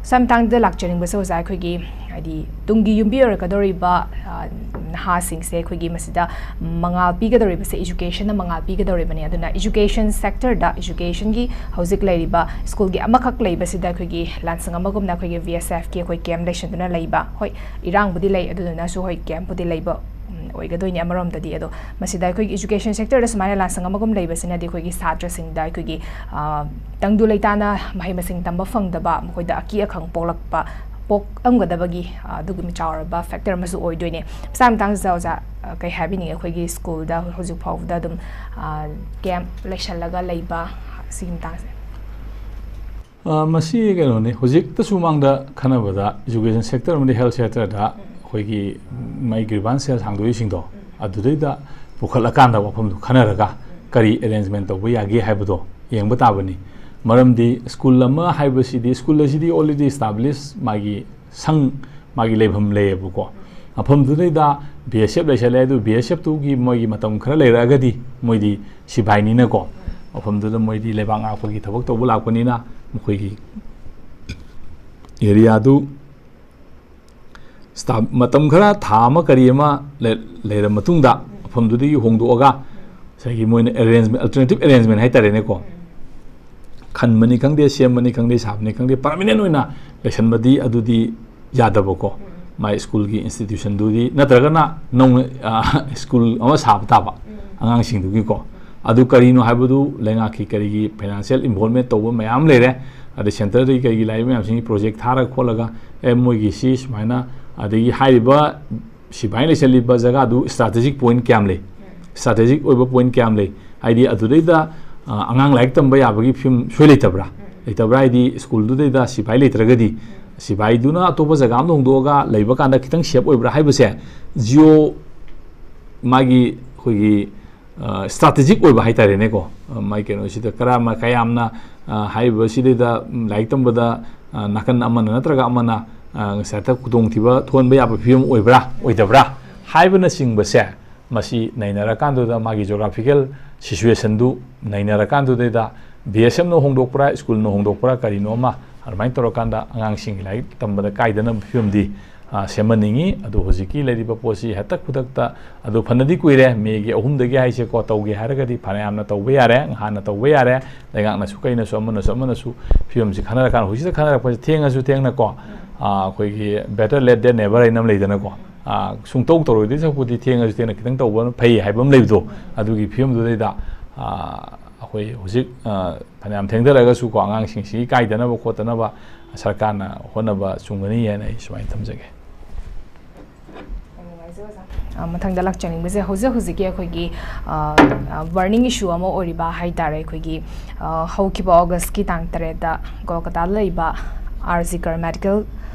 ꯁ꯭ꯋꯥꯏ ꯃꯇꯥꯡꯗ ꯂꯥꯛꯆꯅꯤꯡꯕꯁꯦ ꯑꯣꯖꯥ, ꯑꯩꯈꯣꯏꯒꯤ ꯍꯥꯏꯗꯤ ꯇꯨꯡꯒꯤ ꯌꯨꯝꯕꯤ ꯑꯣꯏꯔꯛꯀꯗꯧꯔꯤꯕ, ꯑ, ꯅꯍꯥꯁꯤꯡꯁꯦ ꯑꯩꯈꯣꯏꯒꯤ ꯃꯁꯤꯗ ꯃꯉꯥꯜ ꯄꯤꯒꯗꯧꯔꯤꯕꯁꯦ educationꯅ ꯃꯉꯥꯜ ꯄꯤꯒꯗꯧꯔꯤꯕꯅꯤ꯫ ꯑꯗꯨꯅ education sectorꯗ, educationꯒꯤ ꯍꯧꯖꯤꯛ ꯂꯩꯔꯤꯕ schoolꯒꯤ ꯑꯃꯈꯛ ꯂꯩꯕꯁꯤꯗ ꯑꯩꯈꯣꯏꯒꯤ ꯂꯥꯟꯁꯪ ꯑꯃꯒꯨꯝꯅ ꯑꯩꯈꯣꯏꯒꯤ V S Fꯀꯤ ꯑꯩꯈꯣꯏ camp ꯂꯩꯁꯟꯗꯨꯅ ꯂꯩꯕ, ꯍꯣꯏ, ꯏꯔꯥꯡꯕꯨꯗꯤ ꯂꯩ, ꯑꯗꯨꯗꯨꯅꯁꯨ ꯍꯣꯏ campꯄꯨꯗꯤ ꯂꯩꯕ, ꯎꯝ, ꯑꯣꯏꯒꯗꯣꯏꯅꯤ ꯑꯃꯔꯣꯝꯗꯗꯤ꯫ ꯑꯗꯣ ꯃꯁꯤꯗ ꯑꯩꯈꯣꯏꯒꯤ education sectorꯗ ꯁꯨꯃꯥꯏꯅ ꯂꯥꯟꯁꯪ ꯑꯃꯒꯨꯝ ꯂꯩꯕꯁꯤꯅꯗꯤ ꯑꯩꯈꯣꯏꯒꯤ ꯁꯥꯇ꯭ꯔꯁꯤꯡꯗ ꯑꯩꯈꯣꯏꯒꯤ, ꯑ, ꯇꯪꯗꯨ ꯂꯩꯇꯥꯅ ꯃꯍꯩ ꯃꯁꯤꯡ ꯇꯝꯕ ꯐꯪꯗꯕ, ꯃꯈꯣꯏꯗ ꯑꯀꯤ ꯑꯈꯪ ꯄꯣꯛꯂꯛꯄ, ꯄꯣꯛꯂꯝꯒꯗꯕꯒꯤ, ꯑ, ꯑꯗꯨꯒꯨꯝꯕ ꯆꯥꯎꯔꯕ factor ꯑꯃꯁꯨ ꯑꯣꯏꯗꯣꯏꯅꯦ꯫ ꯃꯁꯥ ꯃꯇꯥꯡꯁꯤꯗ ꯑꯣꯖꯥ, ꯑ, ꯀꯩ ꯍꯥꯏꯕꯤꯅꯤꯡꯉꯤ? ꯑꯩꯈꯣꯏꯒꯤ schoolꯗ ꯍꯧꯖꯤꯛ ꯐꯥꯎꯕꯗ ꯑꯗꯨꯝ, ꯑ, camp ꯂꯩꯁꯜꯂꯒ ꯂꯩꯕ ꯁꯤꯒꯤ ꯃꯇꯥꯡꯁꯦ꯫ ꯑ, ꯃꯁꯤ ꯀꯩꯅꯣꯅꯤ, ꯍꯧꯖꯤꯛꯇꯁꯨ ꯃꯃꯥꯡꯗ ꯈꯟꯅꯕꯗ education sector ꯑꯃꯗꯤ health sectorꯗ ꯑꯩꯈꯣꯏꯒꯤ ꯃꯥꯏ grievance cell ꯁꯥꯡꯗꯣꯛꯏꯁꯤꯡꯗꯣ, ꯑꯗꯨꯗꯩꯗ ꯄꯨꯈꯠꯂꯀꯥꯟꯗ ꯋꯥꯐꯝꯗꯣ ꯈꯟꯅꯔꯒ ꯀꯔꯤ arrangement ꯇꯧꯕ ꯌꯥꯒꯦ ꯍꯥꯏꯕꯗꯣ ꯌꯦꯡꯕ ꯇꯥꯕꯅꯤ꯫ ꯃꯔꯝꯗꯤ school ꯑꯃ ꯍꯥꯏꯕꯁꯤꯗꯤ, school ꯑꯁꯤꯗꯤ already establish ꯃꯥꯒꯤ ꯁꯪ, ꯃꯥꯒꯤ ꯂꯩꯐꯝ ꯂꯩꯌꯦꯕꯀꯣ꯫ ꯃꯐꯝꯗꯨꯗꯩꯗ B S F ꯂꯩꯁꯜꯂꯦ, ꯑꯗꯨ B S Fꯇꯨꯒꯤ ꯃꯣꯏꯒꯤ ꯃꯇꯝ ꯈꯔ ꯂꯩꯔꯛꯑꯒꯗꯤ ꯃꯣꯏꯗꯤ ꯁꯤꯐꯥꯏꯅꯤꯅꯀꯣ, ꯃꯐꯝꯗꯨꯗ ꯃꯣꯏꯗꯤ ꯂꯩꯕꯥꯛ ꯉꯥꯛꯄꯒꯤ ꯊꯕꯛ ꯇꯧꯕ ꯂꯥꯛꯄꯅꯤꯅ ꯃꯈꯣꯏꯒꯤ areaꯗꯨ ꯁ꯭ꯇꯥ-, ꯃꯇꯝ ꯈꯔ, ꯊꯥ ꯑꯃ ꯀꯔꯤ ꯑꯃ ꯂꯩ-, ꯂꯩꯔ ꯃꯇꯨꯡꯗ ꯃꯐꯝꯗꯨꯗꯒꯤ ꯍꯣꯡꯗꯣꯛꯑꯒ ꯉꯁꯥꯏꯒꯤ ꯃꯣꯏꯅ arrangement, alternative arrangement ꯍꯥꯏꯇꯥꯔꯦꯅꯦꯀꯣ, ꯈꯟꯕꯅꯤ ꯈꯪꯗꯦ, ꯁꯦꯝꯕꯅꯤ ꯈꯪꯗꯦ, ꯁꯥꯕꯅꯤ ꯈꯪꯗꯦ, permanent ꯑꯣꯏꯅ ꯂꯩꯁꯟꯕꯗꯤ ꯑꯗꯨꯗꯤ ꯌꯥꯗꯕꯀꯣ꯫ ꯃꯥꯏ schoolꯒꯤ institutionꯗꯨꯗꯤ, ꯅꯠꯇ꯭ꯔꯒꯅ ꯅꯧꯅ, ꯑ, school ꯑꯃ ꯁꯥꯕ ꯇꯥꯕ ꯑꯉꯥꯡꯁꯤꯡꯗꯨꯒꯤꯀꯣ꯫ ꯑꯗꯨ ꯀꯔꯤꯅꯣ ꯍꯥꯏꯕꯗꯨ ꯂꯩꯉꯥꯛꯀꯤ ꯀꯔꯤꯒꯤ financial involvement ꯇꯧꯕ ꯃꯌꯥꯝ ꯂꯩꯔꯦ꯫ ꯑꯗꯩ centreꯗꯒꯤ ꯀꯔꯤꯒꯤ ꯂꯥꯛꯏꯕ ꯃꯌꯥꯝꯁꯤꯡꯒꯤ project ꯊꯥꯔꯒ ꯈꯣꯠꯂꯒ, ꯑꯦ, ꯃꯣꯏꯒꯤ ꯁꯤ ꯁꯨꯃꯥꯏꯅ, ꯑꯗꯒꯤ ꯍꯥꯏꯔꯤꯕ ꯁꯤꯐꯥꯏ ꯂꯩꯁꯜꯂꯤꯕ ꯖꯒꯥꯗꯨ strategic point ꯀꯌꯥꯝ ꯂꯩ? Strategic ꯑꯣꯏꯕ point ꯀꯌꯥꯝ ꯂꯩ? ꯍꯥꯏꯗꯤ ꯑꯗꯨꯗꯩꯗ, ꯑ, ꯑꯉꯥꯡ ꯂꯥꯏꯔꯤꯛ ꯇꯝꯕ ꯌꯥꯕꯒꯤ ꯐꯤꯕꯝ ꯁꯣꯏ ꯂꯩꯇꯕ꯭ꯔꯥ? ꯂꯩꯇꯕ꯭ꯔꯥ? ꯍꯥꯏꯗꯤ schoolꯗꯨꯗꯩꯗ ꯁꯤꯐꯥꯏ ꯂꯩꯇ꯭ꯔꯒꯗꯤ, ꯁꯤꯐꯥꯏꯗꯨꯅ ꯑꯇꯣꯞꯄ ꯖꯒꯥ ꯑꯃꯗ ꯍꯣꯡꯗꯣꯛꯑꯒ ꯂꯩꯕ ꯀꯥꯟꯗ ꯈꯤꯇꯪ safe ꯑꯣꯏꯕ꯭ꯔꯥ ꯍꯥꯏꯕꯁꯦ, geo ꯃꯥꯒꯤ ꯑꯩꯈꯣꯏꯒꯤ, ꯑ, strategic ꯑꯣꯏꯕ ꯍꯥꯏꯇꯥꯔꯦꯅꯦꯀꯣ, ꯑ, ꯃꯥꯒꯤ ꯀꯩꯅꯣꯁꯤꯗ ꯀꯔꯝꯕ, ꯀꯌꯥꯝꯅ, ꯑ, ꯍꯥꯏꯔꯤꯕꯁꯤꯗꯩꯗ, ꯎꯝ, ꯂꯥꯏꯔꯤꯛ ꯇꯝꯕꯗ, ꯑ, ꯅꯥꯀꯟ ꯑꯃꯅ ꯅꯠꯇ꯭ꯔꯒ ꯑꯃꯅ, ꯑ, ꯉꯁꯥꯏ ꯈꯨꯗꯣꯡꯊꯤꯕ ꯊꯣꯛꯍꯟꯕ ꯌꯥꯕ ꯐꯤꯕꯝ ꯑꯣꯏꯕ꯭ꯔꯥ, ꯑꯣꯏꯗꯕ꯭ꯔꯥ ꯍꯥꯏꯕꯅꯆꯤꯡꯕꯁꯦ, ꯃꯁꯤ ꯅꯩꯅꯔꯀꯥꯟꯗꯨꯗ, ꯃꯥꯒꯤ geographical situationꯗꯨ ꯅꯩꯅꯔꯀꯥꯟꯗꯨꯗꯩꯗ ꯕꯤ ꯑꯦꯁ ꯑꯦꯝꯅ ꯍꯣꯡꯗꯣꯛꯄ꯭ꯔꯥ, ꯁ꯭ꯀꯨꯜꯅ ꯍꯣꯡꯗꯣꯛꯄ꯭ꯔꯥ, ꯀꯔꯤꯅꯣ ꯑꯃ ꯑꯗꯨꯃꯥꯏꯅ ꯇꯧꯔꯀꯥꯟꯗ ꯑꯉꯥꯡꯁꯤꯡꯒꯤ ꯂꯥꯏꯔꯤꯛ ꯇꯝꯕꯗ ꯀꯥꯏꯗꯅꯕ ꯐꯤꯕꯝꯗꯤ, ꯑ, ꯁꯦꯝꯍꯟꯅꯤꯡꯉꯤ꯫ ꯑꯗꯣ ꯍꯧꯖꯤꯛꯀꯤ ꯂꯩꯔꯤꯕ ꯄꯣꯠꯁꯤ ꯍꯦꯛꯇ ꯈꯨꯗꯛꯇ ꯑꯗꯨ ꯐꯅꯗꯤ ꯀꯨꯏꯔꯦ, ꯃꯦꯒꯤ ꯑꯍꯨꯝꯗꯒꯤ ꯍꯥꯏꯁꯦꯀꯣ, ꯇꯧꯒꯦ ꯍꯥꯏꯔꯒꯗꯤ ꯐꯅꯌꯥꯝꯅ ꯇꯧꯕ ꯌꯥꯔꯦ, ꯉꯍꯥꯟꯅ ꯇꯧꯕ ꯌꯥꯔꯦ, ꯂꯩꯉꯥꯛꯅꯁꯨ ꯀꯩꯅꯁꯨ ꯑꯃꯅꯁꯨ ꯑꯃꯅꯁꯨ ꯐꯤꯕꯝꯁꯤ ꯈꯟꯅꯔꯀꯥꯟꯗ ꯍꯧꯖꯤꯛꯇ ꯈꯟꯅꯔꯛꯄꯁꯦ ꯊꯦꯡꯉꯁꯨ ꯊꯦꯡꯅꯀꯣ, ꯑ, ꯑꯩꯈꯣꯏꯒꯤ better late than never ꯍꯥꯏꯅ ꯑꯃ ꯂꯩꯗꯅꯀꯣ, ꯑ, ꯁꯨꯡꯇꯧ ꯇꯧꯔꯣꯏꯗꯣꯏ ꯁꯔꯨꯛꯄꯨꯗꯤ ꯊꯦꯡꯉꯁꯨ ꯊꯦꯡꯅ ꯈꯤꯇꯪ ꯇꯧꯕꯅ ꯐꯩ ꯍꯥꯏꯕ ꯑꯃ ꯂꯩꯕꯗꯣ, ꯑꯗꯨꯒꯤ ꯐꯤꯕꯝꯗꯨꯗꯩꯗ, ꯑ, ꯑꯩꯈꯣꯏ ꯍꯧꯖꯤꯛ, ꯑ, ꯐꯅꯌꯥꯝ ꯊꯦꯡꯊꯔꯒꯁꯨꯀꯣ, ꯑꯉꯥꯡꯁꯤꯡꯁꯤ ꯀꯥꯏꯗꯅꯕ ꯈꯣꯠꯇꯅꯕ ꯁꯔꯀꯥꯔꯅ ꯍꯣꯠꯅꯕ ꯆꯨꯝꯒꯅꯤ ꯍꯥꯏꯅ ꯑꯩ ꯁꯨꯃꯥꯏꯅ ꯊꯝꯖꯒꯦ꯫ ꯑ, ꯃꯊꯪꯗ ꯂꯥꯛꯆꯅꯤꯡꯕꯁꯦ ꯍꯧꯖꯤꯛ ꯍꯧꯖꯤꯛꯀꯤ ꯑꯩꯈꯣꯏꯒꯤ, ꯑ, ꯑ, burning issue ꯑꯃ ꯑꯣꯏꯔꯤꯕ ꯍꯥꯏ ꯇꯥꯔꯦ, ꯑꯩꯈꯣꯏꯒꯤ, ꯑ, ꯍꯧꯈꯤꯕ ꯑꯣꯒꯁꯀꯤ ꯇꯥꯡ ꯇꯔꯦꯠꯇ ꯀꯣꯜꯀꯇꯥꯗ ꯂꯩꯕ ꯑꯥꯔ ꯖꯤ ꯀꯔ ꯃꯦꯗꯤꯀꯦꯜ,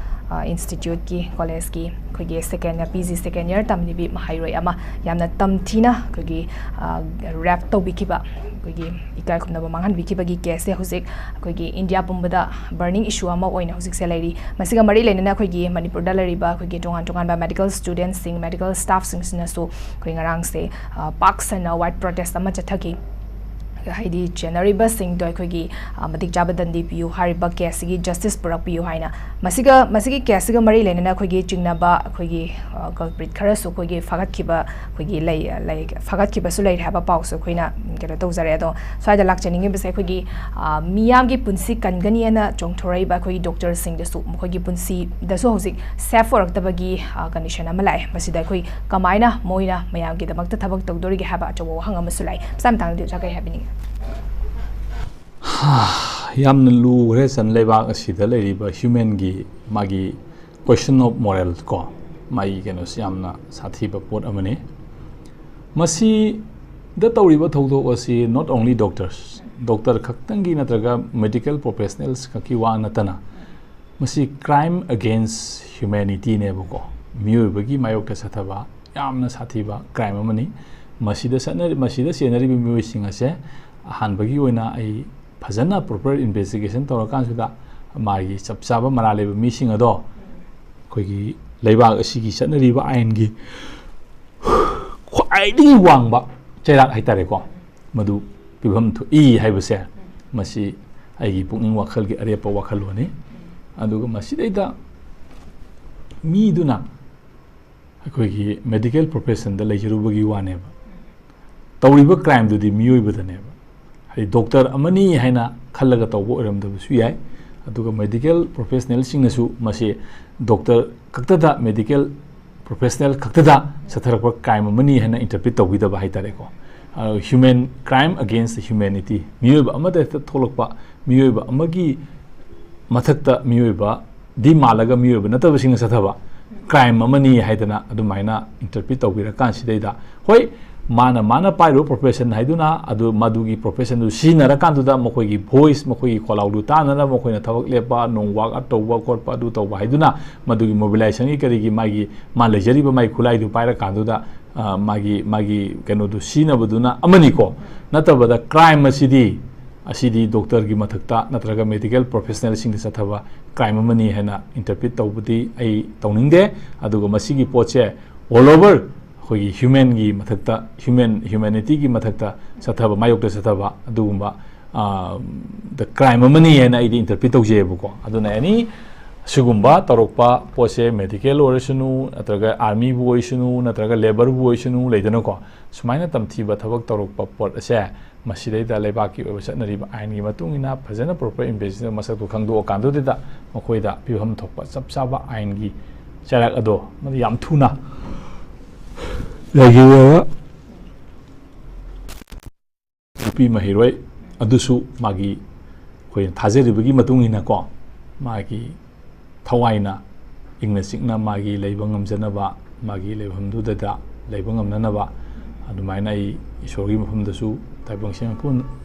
ꯑ, ꯏꯟꯁꯇꯤꯇ꯭ꯌꯨꯠꯀꯤ ꯀꯣꯂꯦꯖꯀꯤ ꯑꯩꯈꯣꯏꯒꯤ second year, P G second year ꯇꯝꯂꯤꯕꯤ ꯃꯍꯩꯔꯣꯏ ꯑꯃ ꯌꯥꯝꯅ ꯇꯝꯊꯤꯅ ꯑꯩꯈꯣꯏꯒꯤ, ꯑ, ꯔꯦꯞ ꯇꯧꯕꯤꯈꯤꯕ, ꯑꯩꯈꯣꯏꯒꯤ ꯏꯀꯥꯏ ꯈꯨꯝꯅꯕ ꯃꯥꯡꯍꯟꯕꯤꯈꯤꯕꯒꯤ ꯀꯦꯁꯁꯦ ꯍꯧꯖꯤꯛ ꯑꯩꯈꯣꯏꯒꯤ ꯏꯟꯗꯤꯌꯥ ꯄꯨꯝꯕꯗ burning issue ꯑꯃ ꯑꯣꯏꯅ ꯍꯧꯖꯤꯛꯁꯦ ꯂꯩꯔꯤ꯫ ꯃꯁꯤꯒ ꯃꯔꯤ ꯂꯩꯅꯅ ꯑꯩꯈꯣꯏꯒꯤ ꯃꯅꯤꯄꯨꯔꯗ ꯂꯩꯔꯤꯕ ꯑꯩꯈꯣꯏꯒꯤ ꯇꯣꯉꯥꯟ ꯇꯣꯉꯥꯟꯕ ꯃꯦꯗꯤꯀꯦꯜ ꯁ꯭ꯇꯨꯗꯦꯟꯠꯁꯤꯡ, ꯃꯦꯗꯤꯀꯦꯜ ꯁ꯭ꯇꯥꯐꯁꯤꯡꯁꯤꯅꯁꯨ ꯑꯩꯈꯣꯏ ꯉꯔꯥꯡꯁꯦ, ꯑ, ꯄꯥꯛ ꯁꯟꯅ white protest ꯑꯃ ꯆꯠꯊꯈꯤ꯫ ꯍꯥꯏꯗꯤ ꯆꯦꯟꯅꯔꯤꯕꯁꯤꯡꯗꯣ ꯑꯩꯈꯣꯏꯒꯤ, ꯑ, ꯃꯇꯤꯛ ꯆꯥꯕ ꯗꯟꯗꯤ ꯄꯤꯌꯨ, ꯍꯥꯏꯔꯤꯕ ꯀꯦꯁꯁꯤꯒꯤ ꯖꯁꯇꯤꯁ ꯄꯨꯔꯛꯄꯤꯌꯨ ꯍꯥꯏꯅ꯫ ꯃꯁꯤꯒ, ꯃꯁꯤꯒꯤ ꯀꯦꯁꯁꯤꯒ ꯃꯔꯤ ꯂꯩꯅꯅ ꯑꯩꯈꯣꯏꯒꯤ ꯆꯤꯡꯅꯕ, ꯑꯩꯈꯣꯏꯒꯤ, ꯑ, culprit ꯈꯔꯁꯨ ꯑꯩꯈꯣꯏꯒꯤ ꯐꯥꯒꯠꯈꯤꯕ, ꯑꯩꯈꯣꯏꯒꯤ ꯂꯩ, ꯂꯩ, ꯐꯥꯒꯠꯈꯤꯕꯁꯨ ꯂꯩꯔꯦ ꯍꯥꯏꯕ ꯄꯥꯎꯁꯨ ꯑꯩꯈꯣꯏꯅ, ꯎꯝ, ꯀꯩꯅꯣ ꯇꯧꯖꯔꯦ꯫ ꯑꯗꯣ ꯁ꯭ꯋꯥꯏꯗ ꯂꯥꯛꯆꯅꯤꯡꯉꯤꯕꯁꯦ ꯑꯩꯈꯣꯏꯒꯤ, ꯑ, ꯃꯤꯌꯥꯝꯒꯤ ꯄꯨꯟꯁꯤ ꯀꯟꯒꯅꯤꯅ ꯆꯣꯡꯊꯣꯔꯛꯏꯕ ꯑꯩꯈꯣꯏꯒꯤ ꯗꯣꯛꯇꯔꯁꯤꯡꯗꯁꯨ ꯃꯈꯣꯏꯒꯤ ꯄꯨꯟꯁꯤꯗꯁꯨ ꯍꯧꯖꯤꯛ ꯁꯦꯐ ꯑꯣꯏꯔꯛꯇꯕꯒꯤ, ꯑ, ꯀꯟꯗꯤꯁꯟ ꯑꯃ ꯂꯥꯛꯑꯦ꯫ ꯃꯁꯤꯗ ꯑꯩꯈꯣꯏ ꯀꯃꯥꯏꯅ ꯃꯣꯏꯅ ꯃꯌꯥꯝꯒꯤꯗꯃꯛꯇ ꯊꯕꯛ ꯇꯧꯗꯣꯔꯤꯒꯦ ꯍꯥꯏꯕ ꯑꯆꯧꯕ ꯋꯥꯍꯪ ꯑꯃꯁꯨ ꯂꯥꯛꯑꯦ꯫ ꯃꯁꯥ ꯃꯇꯥꯡꯗꯗꯤ ꯑꯣꯖꯥ ꯀꯔꯤ ꯍꯥꯏꯕꯤꯅꯤꯡꯉꯤ? ꯌꯥꯝꯅ ꯂꯨꯈ꯭ꯔꯦ, ꯆꯟ ꯂꯩꯕꯥꯛ ꯑꯁꯤꯗ ꯂꯩꯔꯤꯕ humanꯒꯤ ꯃꯥꯒꯤ question of moral ꯀꯣ, ꯃꯥꯒꯤ ꯀꯩꯅꯣꯁꯤ ꯌꯥꯝꯅ ꯁꯥꯊꯤꯕ ꯄꯣꯠ ꯑꯃꯅꯤ꯫ ꯃꯁꯤꯗ ꯇꯧꯔꯤꯕ ꯊꯧꯗꯣꯛ ꯑꯁꯤ not only doctors, ꯗꯣꯛꯇꯔ ꯈꯛꯇꯪꯒꯤ ꯅꯠꯇ꯭ꯔꯒ medical professionals ꯈꯛꯀꯤ ꯋꯥ ꯅꯠꯇꯅ, ꯃꯁꯤ crime against humanityꯅꯦꯕꯀꯣ, ꯃꯤꯑꯣꯏꯕꯒꯤ ꯃꯥꯌꯣꯛꯇ ꯆꯠꯊꯕ ꯌꯥꯝꯅ ꯁꯥꯊꯤꯕ crime ꯑꯃꯅꯤ꯫ ꯃꯁꯤꯗ ꯆꯠꯅꯔꯤ-, ꯃꯁꯤꯗ ꯆꯦꯟꯅꯔꯤꯕ ꯃꯤꯑꯣꯏꯁꯤꯡ ꯑꯁꯦ ꯑꯍꯥꯟꯕꯒꯤ ꯑꯣꯏꯅ ꯑꯩ ꯐꯖꯅ proper investigation ꯇꯧꯔꯀꯥꯟꯁꯤꯗ ꯃꯥꯒꯤ ꯆꯞ ꯆꯥꯕ ꯃꯔꯥꯜ ꯂꯩꯕ ꯃꯤꯁꯤꯡ ꯑꯗꯣ ꯑꯩꯈꯣꯏꯒꯤ ꯂꯩꯕꯥꯛ ꯑꯁꯤꯒꯤ ꯆꯠꯅꯔꯤꯕ ꯑꯥꯏꯟꯒꯤ ꯈ꯭ꯋꯥꯏꯗꯒꯤ ꯋꯥꯡꯕ ꯆꯩꯔꯥꯛ ꯍꯥꯏꯇꯥꯔꯦꯀꯣ, ꯃꯗꯨ ꯄꯤꯐꯝ ꯊꯣꯛꯏ ꯍꯥꯏꯕꯁꯦ ꯃꯁꯤ ꯑꯩꯒꯤ ꯄꯨꯛꯅꯤꯡ ꯋꯥꯈꯜꯒꯤ ꯑꯔꯦꯞꯄ ꯋꯥꯈꯜꯂꯣꯟꯅꯤ꯫ ꯑꯗꯨꯒ ꯃꯁꯤꯗꯩꯗ ꯃꯤꯗꯨꯅ ꯑꯩꯈꯣꯏꯒꯤ medical professionꯗ ꯂꯩꯖꯔꯨꯕꯒꯤ ꯋꯥꯅꯦꯕ꯫ ꯇꯧꯔꯤꯕ crimeꯗꯨꯗꯤ ꯃꯤꯑꯣꯏꯕꯗꯅꯦꯕ꯫ ꯍꯥꯏꯗꯤ doctor ꯑꯃꯅꯤ ꯍꯥꯏꯅ ꯈꯜꯂꯒ ꯇꯧꯕ ꯑꯣꯏꯔꯝꯗꯕꯁꯨ ꯌꯥꯏ꯫ ꯑꯗꯨꯒ medical professionalꯁꯤꯡꯅꯁꯨ ꯃꯁꯤ doctor ꯈꯛꯇꯗ, medical professional ꯈꯛꯇꯗ ꯆꯠꯊꯔꯛꯄ crime ꯑꯃꯅꯤ ꯍꯥꯏꯅ interpret ꯇꯧꯕꯤꯗꯕ ꯍꯥꯏꯇꯥꯔꯦꯀꯣ꯫ ꯑ, human, crime against humanity, ꯃꯤꯑꯣꯏꯕ ꯑꯃꯗ ꯍꯦꯛꯇ ꯊꯣꯛꯂꯛꯄ, ꯃꯤꯑꯣꯏꯕ ꯑꯃꯒꯤ ꯃꯊꯛꯇ ꯃꯤꯑꯣꯏꯕꯗꯤ ꯃꯥꯜꯂꯒ ꯃꯤꯑꯣꯏꯕ ꯅꯠꯇꯕꯁꯤꯡꯅ ꯆꯠꯊꯕ crime ꯑꯃꯅꯤ ꯍꯥꯏꯗꯅ ꯑꯗꯨꯃꯥꯏꯅ interpret ꯇꯧꯕꯤꯔꯀꯥꯟꯁꯤꯗꯩꯗ, ꯍꯣꯏ, ꯃꯥꯅ, ꯃꯥꯅ ꯄꯥꯏꯔꯤꯕ profession ꯍꯥꯏꯗꯨꯅ ꯑꯗꯨ ꯃꯗꯨꯒꯤ professionꯗꯨ ꯁꯤꯖꯤꯟꯅꯔꯀꯥꯟꯗꯨꯗ ꯃꯈꯣꯏꯒꯤ voice, ꯃꯈꯣꯏꯒꯤ ꯈꯣꯜꯂꯥꯎꯗꯨ ꯇꯥꯅꯅꯕ ꯃꯈꯣꯏꯅ ꯊꯕꯛ ꯂꯦꯞꯄ, ꯅꯣꯡ walk out ꯇꯧꯕ ꯈꯣꯠꯄ, ꯑꯗꯨ ꯇꯧꯕ ꯍꯥꯏꯗꯨꯅ ꯃꯗꯨꯒꯤ mobilizationꯒꯤ ꯀꯔꯤꯒꯤ ꯃꯥꯒꯤ, ꯃꯥ ꯂꯩꯖꯔꯤꯕ ꯃꯥꯒꯤ ꯈꯨꯠꯂꯥꯏꯗꯨ ꯄꯥꯏꯔꯀꯥꯟꯗꯨꯗ, ꯑ, ꯃꯥꯒꯤ, ꯃꯥꯒꯤ ꯀꯩꯅꯣꯗꯨ ꯁꯤꯖꯤꯟꯅꯕꯗꯨꯅ ꯑꯃꯅꯤꯀꯣ꯫ ꯅꯠꯇꯕꯗ crime ꯑꯁꯤꯗꯤ, ꯑꯁꯤꯗꯤ doctorꯒꯤ ꯃꯊꯛꯇ ꯅꯠꯇ꯭ꯔꯒ medical professionalꯁꯤꯡꯗ ꯆꯠꯊꯕ crime ꯑꯃꯅꯤ ꯍꯥꯏꯅ interpret ꯇꯧꯕꯗꯤ ꯑꯩ ꯇꯧꯅꯤꯡꯗꯦ꯫ ꯑꯗꯨꯒ ꯃꯁꯤꯒꯤ ꯄꯣꯠꯁꯦ all over ꯑꯩꯈꯣꯏꯒꯤ humanꯒꯤ ꯃꯊꯛꯇ, human, humanityꯒꯤ ꯃꯊꯛꯇ ꯆꯠꯊꯕ, ꯃꯥꯌꯣꯛꯇ ꯆꯠꯊꯕ ꯑꯗꯨꯒꯨꯝꯕ, ꯑ, the crime ꯑꯃꯅꯤ ꯍꯥꯏꯅ ꯑꯩꯗꯤ interpret ꯇꯧꯖꯩꯑꯕꯀꯣ꯫ ꯑꯗꯨꯅ any ꯁꯤꯒꯨꯝꯕ ꯇꯧꯔꯛꯄ ꯄꯣꯠꯁꯦ, medical ꯑꯣꯏꯔꯁꯅꯨ, ꯅꯠꯇ꯭ꯔꯒ armyꯕꯨ ꯑꯣꯏꯁꯅꯨ, ꯅꯠꯇ꯭ꯔꯒ labourꯕꯨ ꯑꯣꯏꯁꯅꯨ, ꯂꯩꯗꯅꯀꯣ, ꯁꯨꯃꯥꯏꯅ ꯇꯝꯊꯤꯕ ꯊꯕꯛ ꯇꯧꯔꯛꯄ ꯄꯣꯠ ꯑꯁꯦ ꯃꯁꯤꯗꯩꯗ ꯂꯩꯕꯥꯛꯀꯤ ꯑꯣꯏꯕ ꯆꯠꯅꯔꯤꯕ ꯑꯥꯏꯟꯒꯤ ꯃꯇꯨꯡ ꯏꯟꯅ ꯐꯖꯅ proper investigation ꯃꯁꯛꯇꯨ ꯈꯪꯗꯣꯛꯑꯀꯥꯟꯗꯨꯗ ꯃꯈꯣꯏꯗ ꯄꯤꯐꯝ ꯊꯣꯛꯄ ꯆꯞ ꯆꯥꯕ ꯑꯥꯏꯟꯒꯤ ꯆꯩꯔꯥꯛ ꯑꯗꯣ ꯃꯗꯨ ꯌꯥꯝ ꯊꯨꯅ ꯂꯩꯈꯤꯕ ꯅꯨꯄꯤ ꯃꯍꯩꯔꯣꯏ ꯑꯗꯨꯁꯨ ꯃꯥꯒꯤ, ꯑꯩꯈꯣꯏꯅ ꯊꯥꯖꯔꯤꯕꯒꯤ ꯃꯇꯨꯡ ꯏꯟꯅꯀꯣ, ꯃꯥꯒꯤ ꯊꯋꯥꯏꯅ ꯏꯪꯅ ꯆꯤꯛꯅ ꯃꯥꯒꯤ ꯂꯩꯕ ꯉꯝꯖꯅꯕ, ꯃꯥꯒꯤ ꯂꯩꯐꯝꯗꯨꯗ ꯂꯩꯕ ꯉꯝꯅꯅꯕ ꯑꯗꯨꯃꯥꯏꯅ ꯑꯩ ꯏꯁꯣꯔꯒꯤ ꯃꯐꯝꯗꯁꯨ, ꯇꯥꯏꯕꯪꯁꯦꯝꯕ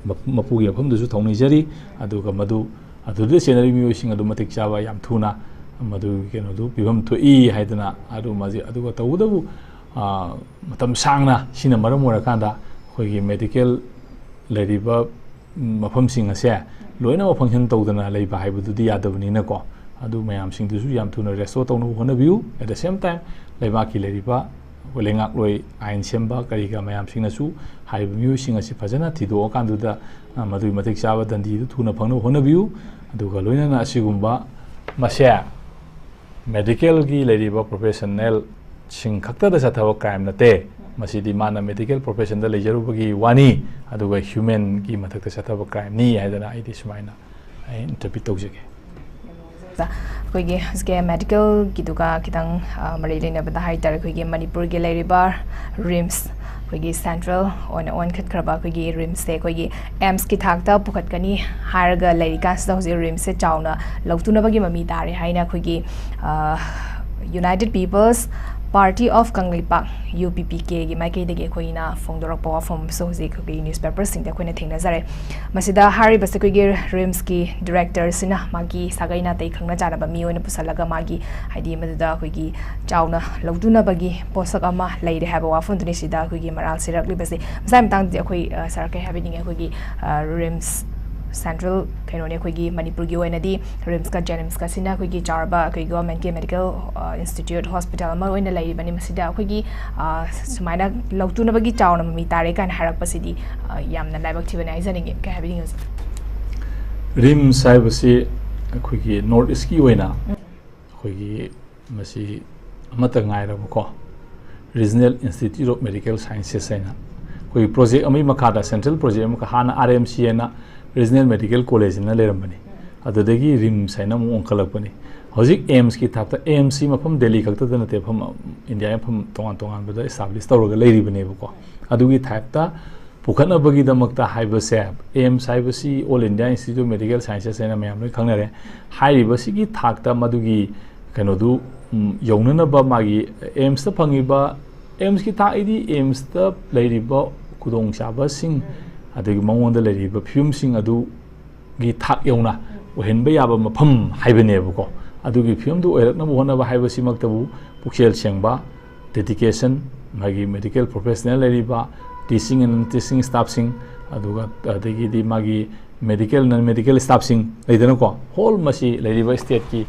ꯃꯄꯨ-, ꯃꯄꯨꯒꯤ ꯃꯐꯝꯗꯁꯨ ꯊꯧꯅꯤꯖꯔꯤ꯫ ꯑꯗꯨꯒ ꯃꯗꯨ, ꯑꯗꯨꯗ ꯆꯦꯟꯅꯔꯤꯕ ꯃꯤꯑꯣꯏꯁꯤꯡ ꯑꯗꯨ ꯃꯇꯤꯛ ꯆꯥꯕ ꯌꯥꯝ ꯊꯨꯅ ꯃꯗꯨꯒꯤ ꯀꯩꯅꯣꯗꯨ ꯄꯤꯐꯝ ꯊꯣꯛꯏ ꯍꯥꯏꯗꯅ ꯑꯗꯨ ꯃꯥꯁꯦ, ꯑꯗꯨꯒ ꯇꯧꯕꯇꯕꯨ, ꯑ, ꯃꯇꯝ ꯁꯥꯡꯅ ꯁꯤꯅ ꯃꯔꯝ ꯑꯣꯏꯔꯀꯥꯟꯗ ꯑꯩꯈꯣꯏꯒꯤ medical ꯂꯩꯔꯤꯕ ꯃꯐꯝꯁꯤꯡ ꯑꯁꯦ ꯂꯣꯏꯅꯃꯛ function ꯇꯧꯗꯅ ꯂꯩꯕ ꯍꯥꯏꯕꯗꯨꯗꯤ ꯌꯥꯗꯕꯅꯤꯅꯀꯣ, ꯑꯗꯨ ꯃꯌꯥꯝꯁꯤꯡꯗꯨꯁꯨ ꯌꯥꯝ ꯊꯨꯅ restore ꯇꯧꯅꯕ ꯍꯣꯠꯅꯕꯤꯌꯨ꯫ At the same time, ꯂꯩꯕꯥꯛꯀꯤ ꯂꯩꯔꯤꯕ ꯂꯩꯉꯥꯛꯂꯣꯏ ꯑꯥꯏꯟ ꯁꯦꯝꯕ ꯀꯔꯤ ꯀꯔꯥ ꯃꯌꯥꯝꯁꯤꯡꯅꯁꯨ ꯍꯥꯏꯔꯤꯕ ꯃꯤꯑꯣꯏꯁꯤꯡ ꯑꯁꯤ ꯐꯖꯅ ꯊꯤꯗꯣꯛꯑꯀꯥꯟꯗꯨꯗ, ꯑ, ꯃꯗꯨꯒꯤ ꯃꯇꯤꯛ ꯆꯥꯕ ꯗꯟꯗꯤꯗꯨ ꯊꯨꯅ ꯐꯪꯅꯕ ꯍꯣꯠꯅꯕꯤꯌꯨ꯫ ꯑꯗꯨꯒ ꯂꯣꯏꯅꯅ ꯑꯁꯤꯒꯨꯝꯕ ꯃꯁꯦ ꯃꯦꯗꯤꯀꯦꯜꯒꯤ ꯂꯩꯔꯤꯕ ꯄ꯭ꯔꯣꯐꯦꯁꯟꯅꯦꯜꯁꯤꯡ ꯈꯛꯇꯗ ꯆꯠꯊꯕ ꯀ꯭ꯔꯥꯏꯝ ꯅꯠꯇꯦ꯫ ꯃꯁꯤꯗꯤ ꯃꯥꯅ ꯃꯦꯗꯤꯀꯦꯜ ꯄ꯭ꯔꯣꯐꯦꯁꯟꯗ ꯂꯩꯖꯔꯨꯕꯒꯤ ꯋꯥꯅꯤ, ꯑꯗꯨꯒ ꯍ꯭ꯌꯨꯃꯦꯟꯒꯤ ꯃꯊꯛꯇ ꯆꯠꯊꯕ ꯀ꯭ꯔꯥꯏꯝꯅꯤ ꯍꯥꯏꯗꯅ ꯑꯩꯗꯤ ꯁꯨꯃꯥꯏꯅ ꯑꯩ ꯏꯟꯇꯔꯄ꯭ꯔꯤꯠ ꯇꯧꯖꯒꯦ꯫ ꯑꯩꯈꯣꯏꯒꯤ ꯍꯧꯖꯤꯛꯀꯤ ꯃꯦꯗꯤꯀꯦꯜꯒꯤꯗꯨꯒ ꯈꯤꯇꯪ, ꯑ, ꯃꯔꯤ ꯂꯩꯅꯕꯗ ꯍꯥꯏꯇꯥꯔꯦ, ꯑꯩꯈꯣꯏꯒꯤ ꯃꯅꯤꯄꯨꯔꯒꯤ ꯂꯩꯔꯤꯕ ꯔꯤꯝꯁ, ꯑꯩꯈꯣꯏꯒꯤ ꯁꯦꯟꯇ꯭ꯔꯦꯜ ꯑꯣꯏꯅ ꯑꯣꯟꯈꯠꯈ꯭ꯔꯕ ꯑꯩꯈꯣꯏꯒꯤ ꯔꯤꯝꯁꯁꯦ ꯑꯩꯈꯣꯏꯒꯤ ꯑꯦꯝꯁꯀꯤ ꯊꯥꯛꯇ ꯄꯨꯈꯠꯀꯅꯤ ꯍꯥꯏꯔꯒ ꯂꯩꯔꯤꯀꯥꯟꯁꯤꯗ ꯍꯧꯖꯤꯛ ꯔꯤꯝꯁꯁꯦ ꯆꯥꯎꯅ ꯂꯧꯇꯨꯅꯕꯒꯤ ꯃꯃꯤ ꯇꯥꯔꯦ ꯍꯥꯏꯅ ꯑꯩꯈꯣꯏꯒꯤ, ꯑ, United People's Party of Kangleipak, U P P ꯀꯦꯒꯤ ꯃꯥꯏꯀꯩꯗꯒꯤ ꯑꯩꯈꯣꯏꯅ ꯐꯣꯡꯗꯣꯔꯛꯄ ꯋꯥꯐꯝ ꯑꯃꯁꯨ ꯍꯧꯖꯤꯛ ꯑꯩꯈꯣꯏꯒꯤ ꯅ꯭ꯌꯨꯁꯄꯦꯄꯔꯁꯤꯡꯗ ꯑꯩꯈꯣꯏꯅ ꯊꯦꯡꯅꯖꯔꯦ꯫ ꯃꯁꯤꯗ ꯍꯥꯏꯔꯤꯕꯁꯦ ꯑꯩꯈꯣꯏꯒꯤ ꯔꯤꯝꯁꯀꯤ ꯗꯤꯔꯦꯛꯇꯔꯁꯤꯅ ꯃꯥꯒꯤ ꯁꯥꯒꯩ ꯅꯥꯇꯩ ꯈꯪꯅ ꯆꯥꯟꯅꯕ ꯃꯤ ꯑꯣꯏꯅ ꯄꯨꯁꯜꯂꯒ ꯃꯥꯒꯤ, ꯍꯥꯏꯗꯤ, ꯃꯗꯨꯗ ꯑꯩꯈꯣꯏꯒꯤ ꯆꯥꯎꯅ ꯂꯧꯇꯨꯅꯕꯒꯤ ꯄꯣꯠꯁꯛ ꯑꯃ ꯂꯩꯔꯦ ꯍꯥꯏꯕ ꯋꯥꯐꯝꯗꯨꯅꯤ ꯁꯤꯗ ꯑꯩꯈꯣꯏꯒꯤ ꯃꯔꯥꯜ ꯁꯤꯔꯛꯂꯤꯕꯁꯦ꯫ ꯃꯁꯥꯒꯤ ꯃꯇꯥꯡꯗꯗꯤ ꯑꯩꯈꯣꯏ, ꯑ, ꯁꯥꯔ, ꯀꯩ ꯍꯥꯏꯕꯤꯅꯤꯡꯉꯤ, ꯑꯩꯈꯣꯏꯒꯤ, ꯑ, ꯔꯤꯝꯁ ꯁꯦꯟꯇ꯭ꯔꯦꯜ ꯀꯩꯅꯣꯅꯤ, ꯑꯩꯈꯣꯏꯒꯤ ꯃꯅꯤꯄꯨꯔꯒꯤ ꯑꯣꯏꯅꯗꯤ ꯔꯤꯝꯁꯀ ꯖꯦꯅꯤꯝꯁꯀꯁꯤꯅ ꯑꯩꯈꯣꯏꯒꯤ ꯆꯥꯎꯔꯕ ꯑꯩꯈꯣꯏ ꯒꯣꯔꯃꯦꯟꯠꯀꯤ ꯃꯦꯗꯤꯀꯦꯜ, ꯑ, ꯏꯟꯁꯇꯤꯇ꯭ꯌꯨꯠ, ꯍꯣꯁꯄꯤꯇꯥꯜ ꯑꯃ ꯑꯣꯏꯅ ꯂꯩꯔꯤꯕꯅꯤ꯫ ꯃꯁꯤꯗ ꯑꯩꯈꯣꯏꯒꯤ, ꯑ, ꯁꯨꯃꯥꯏꯅ ꯂꯧꯇꯨꯅꯕꯒꯤ ꯆꯥꯎꯅ ꯃꯃꯤ ꯇꯥꯔꯦ ꯀꯥꯏꯅ ꯍꯥꯏꯔꯛꯄꯁꯤꯗꯤ, ꯑ, ꯌꯥꯝꯅ ꯂꯥꯏꯕꯛ ꯊꯤꯕꯅꯦ ꯍꯥꯏꯖꯅꯤꯡꯉꯤ꯫ ꯀꯩ ꯍꯥꯏꯕꯤꯅꯤꯡꯉꯤ ꯍꯧꯖꯤꯛ? ꯔꯤꯝꯁ ꯍꯥꯏꯕꯁꯤ ꯑꯩꯈꯣꯏꯒꯤ ꯅꯣꯔꯠ ꯏꯁꯀꯤ ꯑꯣꯏꯅ ꯑꯩꯈꯣꯏꯒꯤ ꯃꯁꯤ ꯑꯃꯠꯇ ꯉꯥꯏꯔꯕꯀꯣ regional institute of medical sciences ꯍꯥꯏꯅ ꯑꯩꯈꯣꯏꯒꯤ ꯄ꯭ꯔꯣꯖꯦꯛ ꯑꯃꯒꯤ ꯃꯈꯥꯗ, ꯁꯦꯟꯇ꯭ꯔꯦꯜ ꯄ꯭ꯔꯣꯖꯦꯛ ꯑꯃꯈꯛ, ꯍꯥꯟꯅ ꯑꯥꯔ ꯑꯦꯝ ꯁꯤ ꯍꯥꯏꯅ ꯔꯤꯖꯅꯦꯜ ꯃꯦꯗꯤꯀꯦꯜ ꯀꯣꯂꯦꯖ ꯍꯥꯏꯅ ꯂꯩꯔꯝꯕꯅꯤ꯫ ꯑꯗꯨꯗꯒꯤ ꯔꯤꯝꯁ ꯍꯥꯏꯅ ꯑꯃꯨꯛ ꯑꯣꯟꯈꯠꯂꯛꯄꯅꯤ꯫ ꯍꯧꯖꯤꯛ ꯑꯦꯝꯁꯀꯤ ꯊꯥꯛꯇ, ꯑꯦꯝꯁꯁꯤ ꯃꯐꯝ ꯗꯦꯜꯂꯤ ꯈꯛꯇꯗ ꯅꯠꯇꯦ, ꯃꯐꯝ ꯏꯟꯗꯤꯌꯥꯒꯤ ꯃꯐꯝ ꯇꯣꯉꯥꯟ ꯇꯣꯉꯥꯟꯕꯗ ꯏꯁꯇꯥꯕ꯭ꯂꯤꯁ ꯇꯧꯔꯒ ꯂꯩꯔꯤꯕꯅꯦꯕꯀꯣ꯫ ꯑꯗꯨꯒꯤ ꯊꯥꯏꯞꯇ ꯄꯨꯈꯠꯅꯕꯒꯤꯗꯃꯛꯇ ꯍꯥꯏꯕꯁꯦ, ꯑꯦꯝꯁ ꯍꯥꯏꯕꯁꯤ All India Institute of medical sciences ꯍꯥꯏꯅ ꯃꯌꯥꯝ ꯂꯣꯏ ꯈꯪꯅꯔꯦ꯫ ꯍꯥꯏꯔꯤꯕꯁꯤꯒꯤ ꯊꯥꯛꯇ ꯃꯗꯨꯒꯤ ꯀꯩꯅꯣꯗꯨ, ꯎꯝ, ꯌꯧꯅꯅꯕ ꯃꯥꯒꯤ ꯑꯦꯝꯁꯇ ꯐꯪꯉꯤꯕ, ꯑꯦꯝꯁꯀꯤ ꯊꯥꯛ ꯍꯥꯏꯗꯤ ꯑꯦꯝꯁꯇ ꯂꯩꯔꯤꯕ ꯈꯨꯗꯣꯡꯆꯥꯕꯁꯤꯡ, ꯑꯗꯒꯤ ꯃꯉꯣꯟꯗ ꯂꯩꯔꯤꯕ ꯐꯤꯕꯝꯁꯤꯡ ꯑꯗꯨꯒꯤ ꯊꯥꯛ ꯌꯧꯅ ꯑꯣꯏꯍꯟꯕ ꯌꯥꯕ ꯃꯐꯝ ꯍꯥꯏꯕꯅꯦꯕꯀꯣ꯫ ꯑꯗꯨꯒꯤ ꯐꯤꯕꯝꯗꯨ ꯑꯣꯏꯔꯛꯅꯕ ꯍꯣꯠꯅꯕ ꯍꯥꯏꯕꯁꯤꯃꯛꯇꯕꯨ ꯄꯨꯛꯆꯦꯜ ꯁꯦꯡꯕ, ꯗꯦꯗꯤꯀꯦꯁꯟ, ꯃꯥꯒꯤ ꯃꯦꯗꯤꯀꯦꯜ ꯄ꯭ꯔꯣꯐꯦꯁꯅꯦꯜ ꯂꯩꯔꯤꯕ ꯇꯤꯆꯤꯡ ꯑꯦꯟ ꯇꯤꯆꯤꯡ ꯁ꯭ꯇꯥꯐꯁꯤꯡ, ꯑꯗꯨꯒ ꯑꯗꯒꯤꯗꯤ ꯃꯥꯒꯤ ꯃꯦꯗꯤꯀꯦꯜ, ꯅꯟ ꯃꯦꯗꯤꯀꯦꯜ ꯁ꯭ꯇꯥꯐꯁꯤꯡ ꯂꯩꯗꯅꯀꯣ, ꯍꯣꯜ ꯃꯁꯤ ꯂꯩꯔꯤꯕ ꯁ꯭ꯇꯦꯠꯀꯤ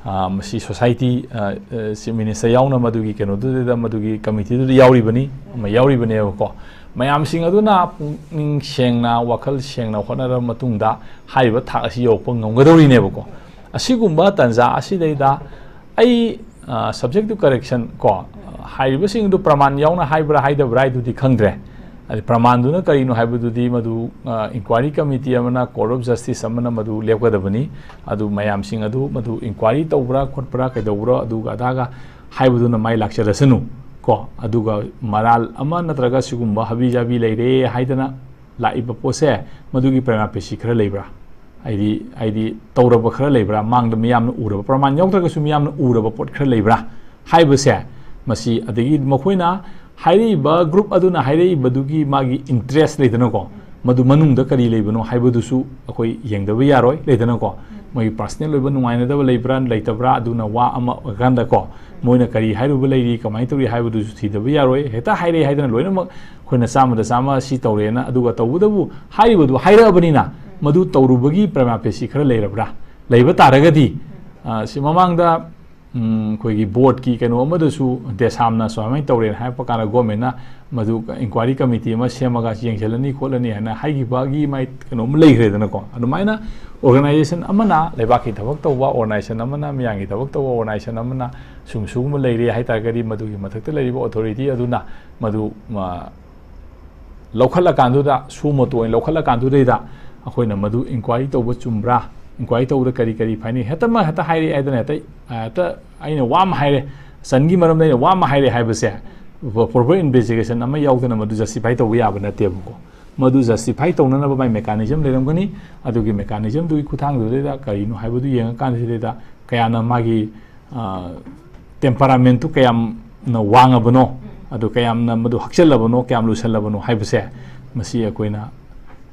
ꯑ, ꯃꯁꯤ ꯁꯣꯁꯥꯏꯇꯤ, ꯑ, ꯑ, ꯆꯤꯐ ꯃꯤꯅꯤꯁꯇꯔ ꯌꯥꯎꯅ ꯃꯗꯨꯒꯤ ꯀꯩꯅꯣꯗꯨꯗ, ꯃꯗꯨꯒꯤ ꯀꯃꯤꯇꯤꯗꯨꯗ ꯌꯥꯎꯔꯤꯕꯅꯤ, ꯑꯃ ꯌꯥꯎꯔꯤꯕꯅꯦꯕꯀꯣ꯫ ꯃꯌꯥꯝꯁꯤꯡ ꯑꯗꯨꯅ ꯄꯨꯛꯅꯤꯡ ꯁꯦꯡꯅ, ꯋꯥꯈꯜ ꯁꯦꯡꯅ ꯍꯣꯠꯅꯔꯕ ꯃꯇꯨꯡꯗ ꯍꯥꯏꯔꯤꯕ ꯊꯥꯛ ꯑꯁꯤ ꯌꯧꯔꯛꯄ ꯉꯝꯒꯗꯧꯔꯤꯅꯦꯕꯀꯣ꯫ ꯑꯁꯤꯒꯨꯝꯕ ꯇꯥꯟꯖꯥ ꯑꯁꯤꯗꯩꯗ ꯑꯩ, ꯑ, subject to correction ꯀꯣ, ꯍꯥꯏꯔꯤꯕꯁꯤꯡꯗꯨ ꯄ꯭ꯔꯃꯥꯟ ꯌꯥꯎꯅ ꯍꯥꯏꯕ꯭ꯔꯥ ꯍꯥꯏꯗꯕ꯭ꯔꯥ ꯍꯥꯏꯗꯨꯗꯤ ꯈꯪꯗ꯭ꯔꯦ꯫ ꯑꯗꯩ ꯄ꯭ꯔꯃꯥꯟꯗꯨꯅ ꯀꯔꯤꯅꯣ ꯍꯥꯏꯕꯗꯨꯗꯤ ꯃꯗꯨ, ꯑ, inquiry committee ꯑꯃꯅ, court of justice ꯑꯃꯅ ꯃꯗꯨ ꯂꯦꯞꯀꯗꯕꯅꯤ꯫ ꯑꯗꯨ ꯃꯌꯥꯝꯁꯤꯡ ꯑꯗꯨ ꯃꯗꯨ inquiry ꯇꯧꯕ꯭ꯔꯥ ꯈꯣꯠꯄ꯭ꯔꯥ ꯀꯩꯗꯧꯕ꯭ꯔꯥ ꯑꯗꯨꯒ ꯑꯗꯥꯒ ꯍꯥꯏꯕꯗꯨꯅ ꯃꯥꯏ ꯂꯥꯛꯆꯔꯁꯅꯨ ꯀꯣ꯫ ꯑꯗꯨꯒ ꯃꯔꯥꯜ ꯑꯃ ꯅꯠꯇ꯭ꯔꯒ ꯁꯤꯒꯨꯝꯕ ꯍꯥꯕꯤ ꯖꯥꯕꯤ ꯂꯩꯔꯦ ꯍꯥꯏꯗꯅ ꯂꯥꯛꯏꯕ ꯄꯣꯠꯁꯦ ꯃꯗꯨꯒꯤ ꯄ꯭ꯔꯃꯥ ꯄꯦꯁꯤ ꯈꯔ ꯂꯩꯕ꯭ꯔꯥ? ꯍꯥꯏꯗꯤ, ꯍꯥꯏꯗꯤ ꯇꯧꯔꯕ ꯈꯔ ꯂꯩꯕ꯭ꯔꯥ? ꯃꯥꯡꯗ ꯃꯤꯌꯥꯝꯅ ꯎꯔꯕ, ꯄ꯭ꯔꯃꯥꯟ ꯌꯥꯎꯗ꯭ꯔꯒꯁꯨ ꯃꯤꯌꯥꯝꯅ ꯎꯔꯕ ꯄꯣꯠ ꯈꯔ ꯂꯩꯕ꯭ꯔꯥ ꯍꯥꯏꯕꯁꯦ, ꯃꯁꯤ ꯑꯗꯒꯤ ꯃꯈꯣꯏꯅ ꯍꯥꯏꯔꯛꯏꯕ group ꯑꯗꯨꯅ ꯍꯥꯏꯔꯛꯏꯕꯗꯨꯒꯤ ꯃꯥꯒꯤ interest ꯂꯩꯗꯅꯀꯣ, ꯃꯗꯨ ꯃꯅꯨꯡꯗ ꯀꯔꯤ ꯂꯩꯕꯅꯣ ꯍꯥꯏꯕꯗꯨꯁꯨ ꯑꯩꯈꯣꯏ ꯌꯦꯡꯗꯕ ꯌꯥꯔꯣꯏ, ꯂꯩꯗꯅꯀꯣ꯫ ꯃꯣꯏꯒꯤ personal ꯑꯣꯏꯕ ꯅꯨꯡꯉꯥꯏꯅꯗꯕ ꯂꯩꯕ꯭ꯔꯥ ꯂꯩꯇꯕ꯭ꯔꯥ, ꯑꯗꯨꯅ ꯋꯥ ꯑꯃ ꯑꯣꯏꯔꯀꯥꯟꯗꯀꯣ, ꯃꯣꯏꯅ ꯀꯔꯤ ꯍꯥꯏꯔꯨꯕ ꯂꯩꯔꯤ, ꯀꯃꯥꯏꯅ ꯇꯧꯔꯤ ꯍꯥꯏꯕꯗꯨꯁꯨ ꯊꯤꯗꯕ ꯌꯥꯔꯣꯏ꯫ ꯍꯦꯛꯇ ꯍꯥꯏꯔꯛꯑꯦ ꯍꯥꯏꯗꯅ ꯂꯣꯏꯅꯃꯛ ꯑꯩꯈꯣꯏꯅ ꯆꯥꯝꯃꯗ ꯆꯥꯝꯃ ꯁꯤ ꯇꯧꯔꯦꯅ, ꯑꯗꯨꯒ ꯇꯧꯕꯇꯕꯨ ꯍꯥꯏꯔꯤꯕꯗꯨ ꯍꯥꯏꯔꯛꯑꯕꯅꯤꯅ, ꯃꯗꯨ ꯇꯧꯔꯨꯕꯒꯤ ꯄ꯭ꯔꯃꯥ ꯄꯦꯁꯤ ꯈꯔ ꯂꯩꯔꯕ꯭ꯔꯥ? ꯂꯩꯕ ꯇꯥꯔꯒꯗꯤ, ꯑ, ꯁꯤ ꯃꯃꯥꯡꯗ, ꯎꯝ, ꯑꯩꯈꯣꯏꯒꯤ boardꯀꯤ ꯀꯩꯅꯣ ꯑꯃꯗꯁꯨ ꯗꯦꯁꯥꯝꯅ ꯁꯨꯃꯥꯏꯅ ꯇꯧꯔꯦꯅ ꯍꯥꯏꯔꯛꯄ ꯀꯥꯟꯗ governmentꯅ ꯃꯗꯨ inquiry committee ꯑꯃ ꯁꯦꯝꯃꯒ ꯌꯦꯡꯁꯤꯜꯂꯅꯤ ꯈꯣꯠꯂꯅꯤ ꯍꯥꯏꯅ ꯍꯥꯏꯈꯤꯕꯒꯤ ꯃꯥꯏ ꯀꯩꯅꯣ ꯑꯃ ꯂꯩꯈ꯭ꯔꯦꯗꯅꯀꯣ꯫ ꯑꯗꯨꯃꯥꯏꯅ organization ꯑꯃꯅ, ꯂꯩꯕꯥꯛꯀꯤ ꯊꯕꯛ ꯇꯧꯕ organization ꯑꯃꯅ, ꯃꯤꯌꯥꯝꯒꯤ ꯊꯕꯛ ꯇꯧꯕ organization ꯑꯃꯅ ꯁꯨꯝ ꯁꯨꯒꯨꯝꯕ ꯂꯩꯔꯦ ꯍꯥꯏ ꯇꯥꯔꯒꯗꯤ, ꯃꯗꯨꯒꯤ ꯃꯊꯛꯇ ꯂꯩꯔꯤꯕ authority ꯑꯗꯨꯅ ꯃꯗꯨ, ꯑ, ꯂꯧꯈꯠꯂꯀꯥꯟꯗꯨꯗ, suo motu ꯑꯣꯏꯅ ꯂꯧꯈꯠꯂꯀꯥꯟꯗꯨꯗꯩꯗ ꯑꯩꯈꯣꯏꯅ ꯃꯗꯨ inquiry ꯇꯧꯕ ꯆꯨꯝꯕ꯭ꯔꯥ, inquiry ꯇꯧꯕꯗ ꯀꯔꯤ ꯀꯔꯤ ꯐꯥꯏꯅꯤ, ꯍꯦꯛꯇꯃꯛ ꯍꯦꯛꯇ ꯍꯥꯏꯔꯛꯑꯦ ꯍꯥꯏꯗꯅ ꯍꯦꯛꯇ, ꯍꯦꯛꯇ ꯑꯩꯅ ꯋꯥ ꯑꯃ ꯍꯥꯏꯔꯦ, ꯆꯟꯒꯤ ꯃꯔꯝꯗ ꯑꯩꯅ ꯋꯥ ꯑꯃ ꯍꯥꯏꯔꯦ ꯍꯥꯏꯕꯁꯦ, proper investigation ꯑꯃ ꯌꯥꯎꯗꯅ ꯃꯗꯨ justify ꯇꯧꯕ ꯌꯥꯕ ꯅꯠꯇꯦꯕꯀꯣ꯫ ꯃꯗꯨ justify ꯇꯧꯅꯅꯕ ꯃꯥꯏ mechanism ꯂꯩꯔꯝꯒꯅꯤ꯫ ꯑꯗꯨꯒꯤ mechanismꯗꯨꯒꯤ ꯈꯨꯠꯊꯥꯡꯗꯨꯗꯩꯗ ꯀꯔꯤꯅꯣ ꯍꯥꯏꯕꯗꯨ ꯌꯦꯡꯉꯀꯥꯟꯁꯤꯗꯩꯗ ꯀꯌꯥꯅ ꯃꯥꯒꯤ, ꯑ, temperamentꯇꯨ ꯀꯌꯥꯝꯅ ꯋꯥꯡꯉꯕꯅꯣ, ꯑꯗꯨ ꯀꯌꯥꯝꯅ ꯃꯗꯨ ꯍꯛꯆꯜꯂꯕꯅꯣ, ꯀꯌꯥꯝ ꯂꯨꯁꯜꯂꯕꯅꯣ ꯍꯥꯏꯕꯁꯦ, ꯃꯁꯤ ꯑꯩꯈꯣꯏꯅ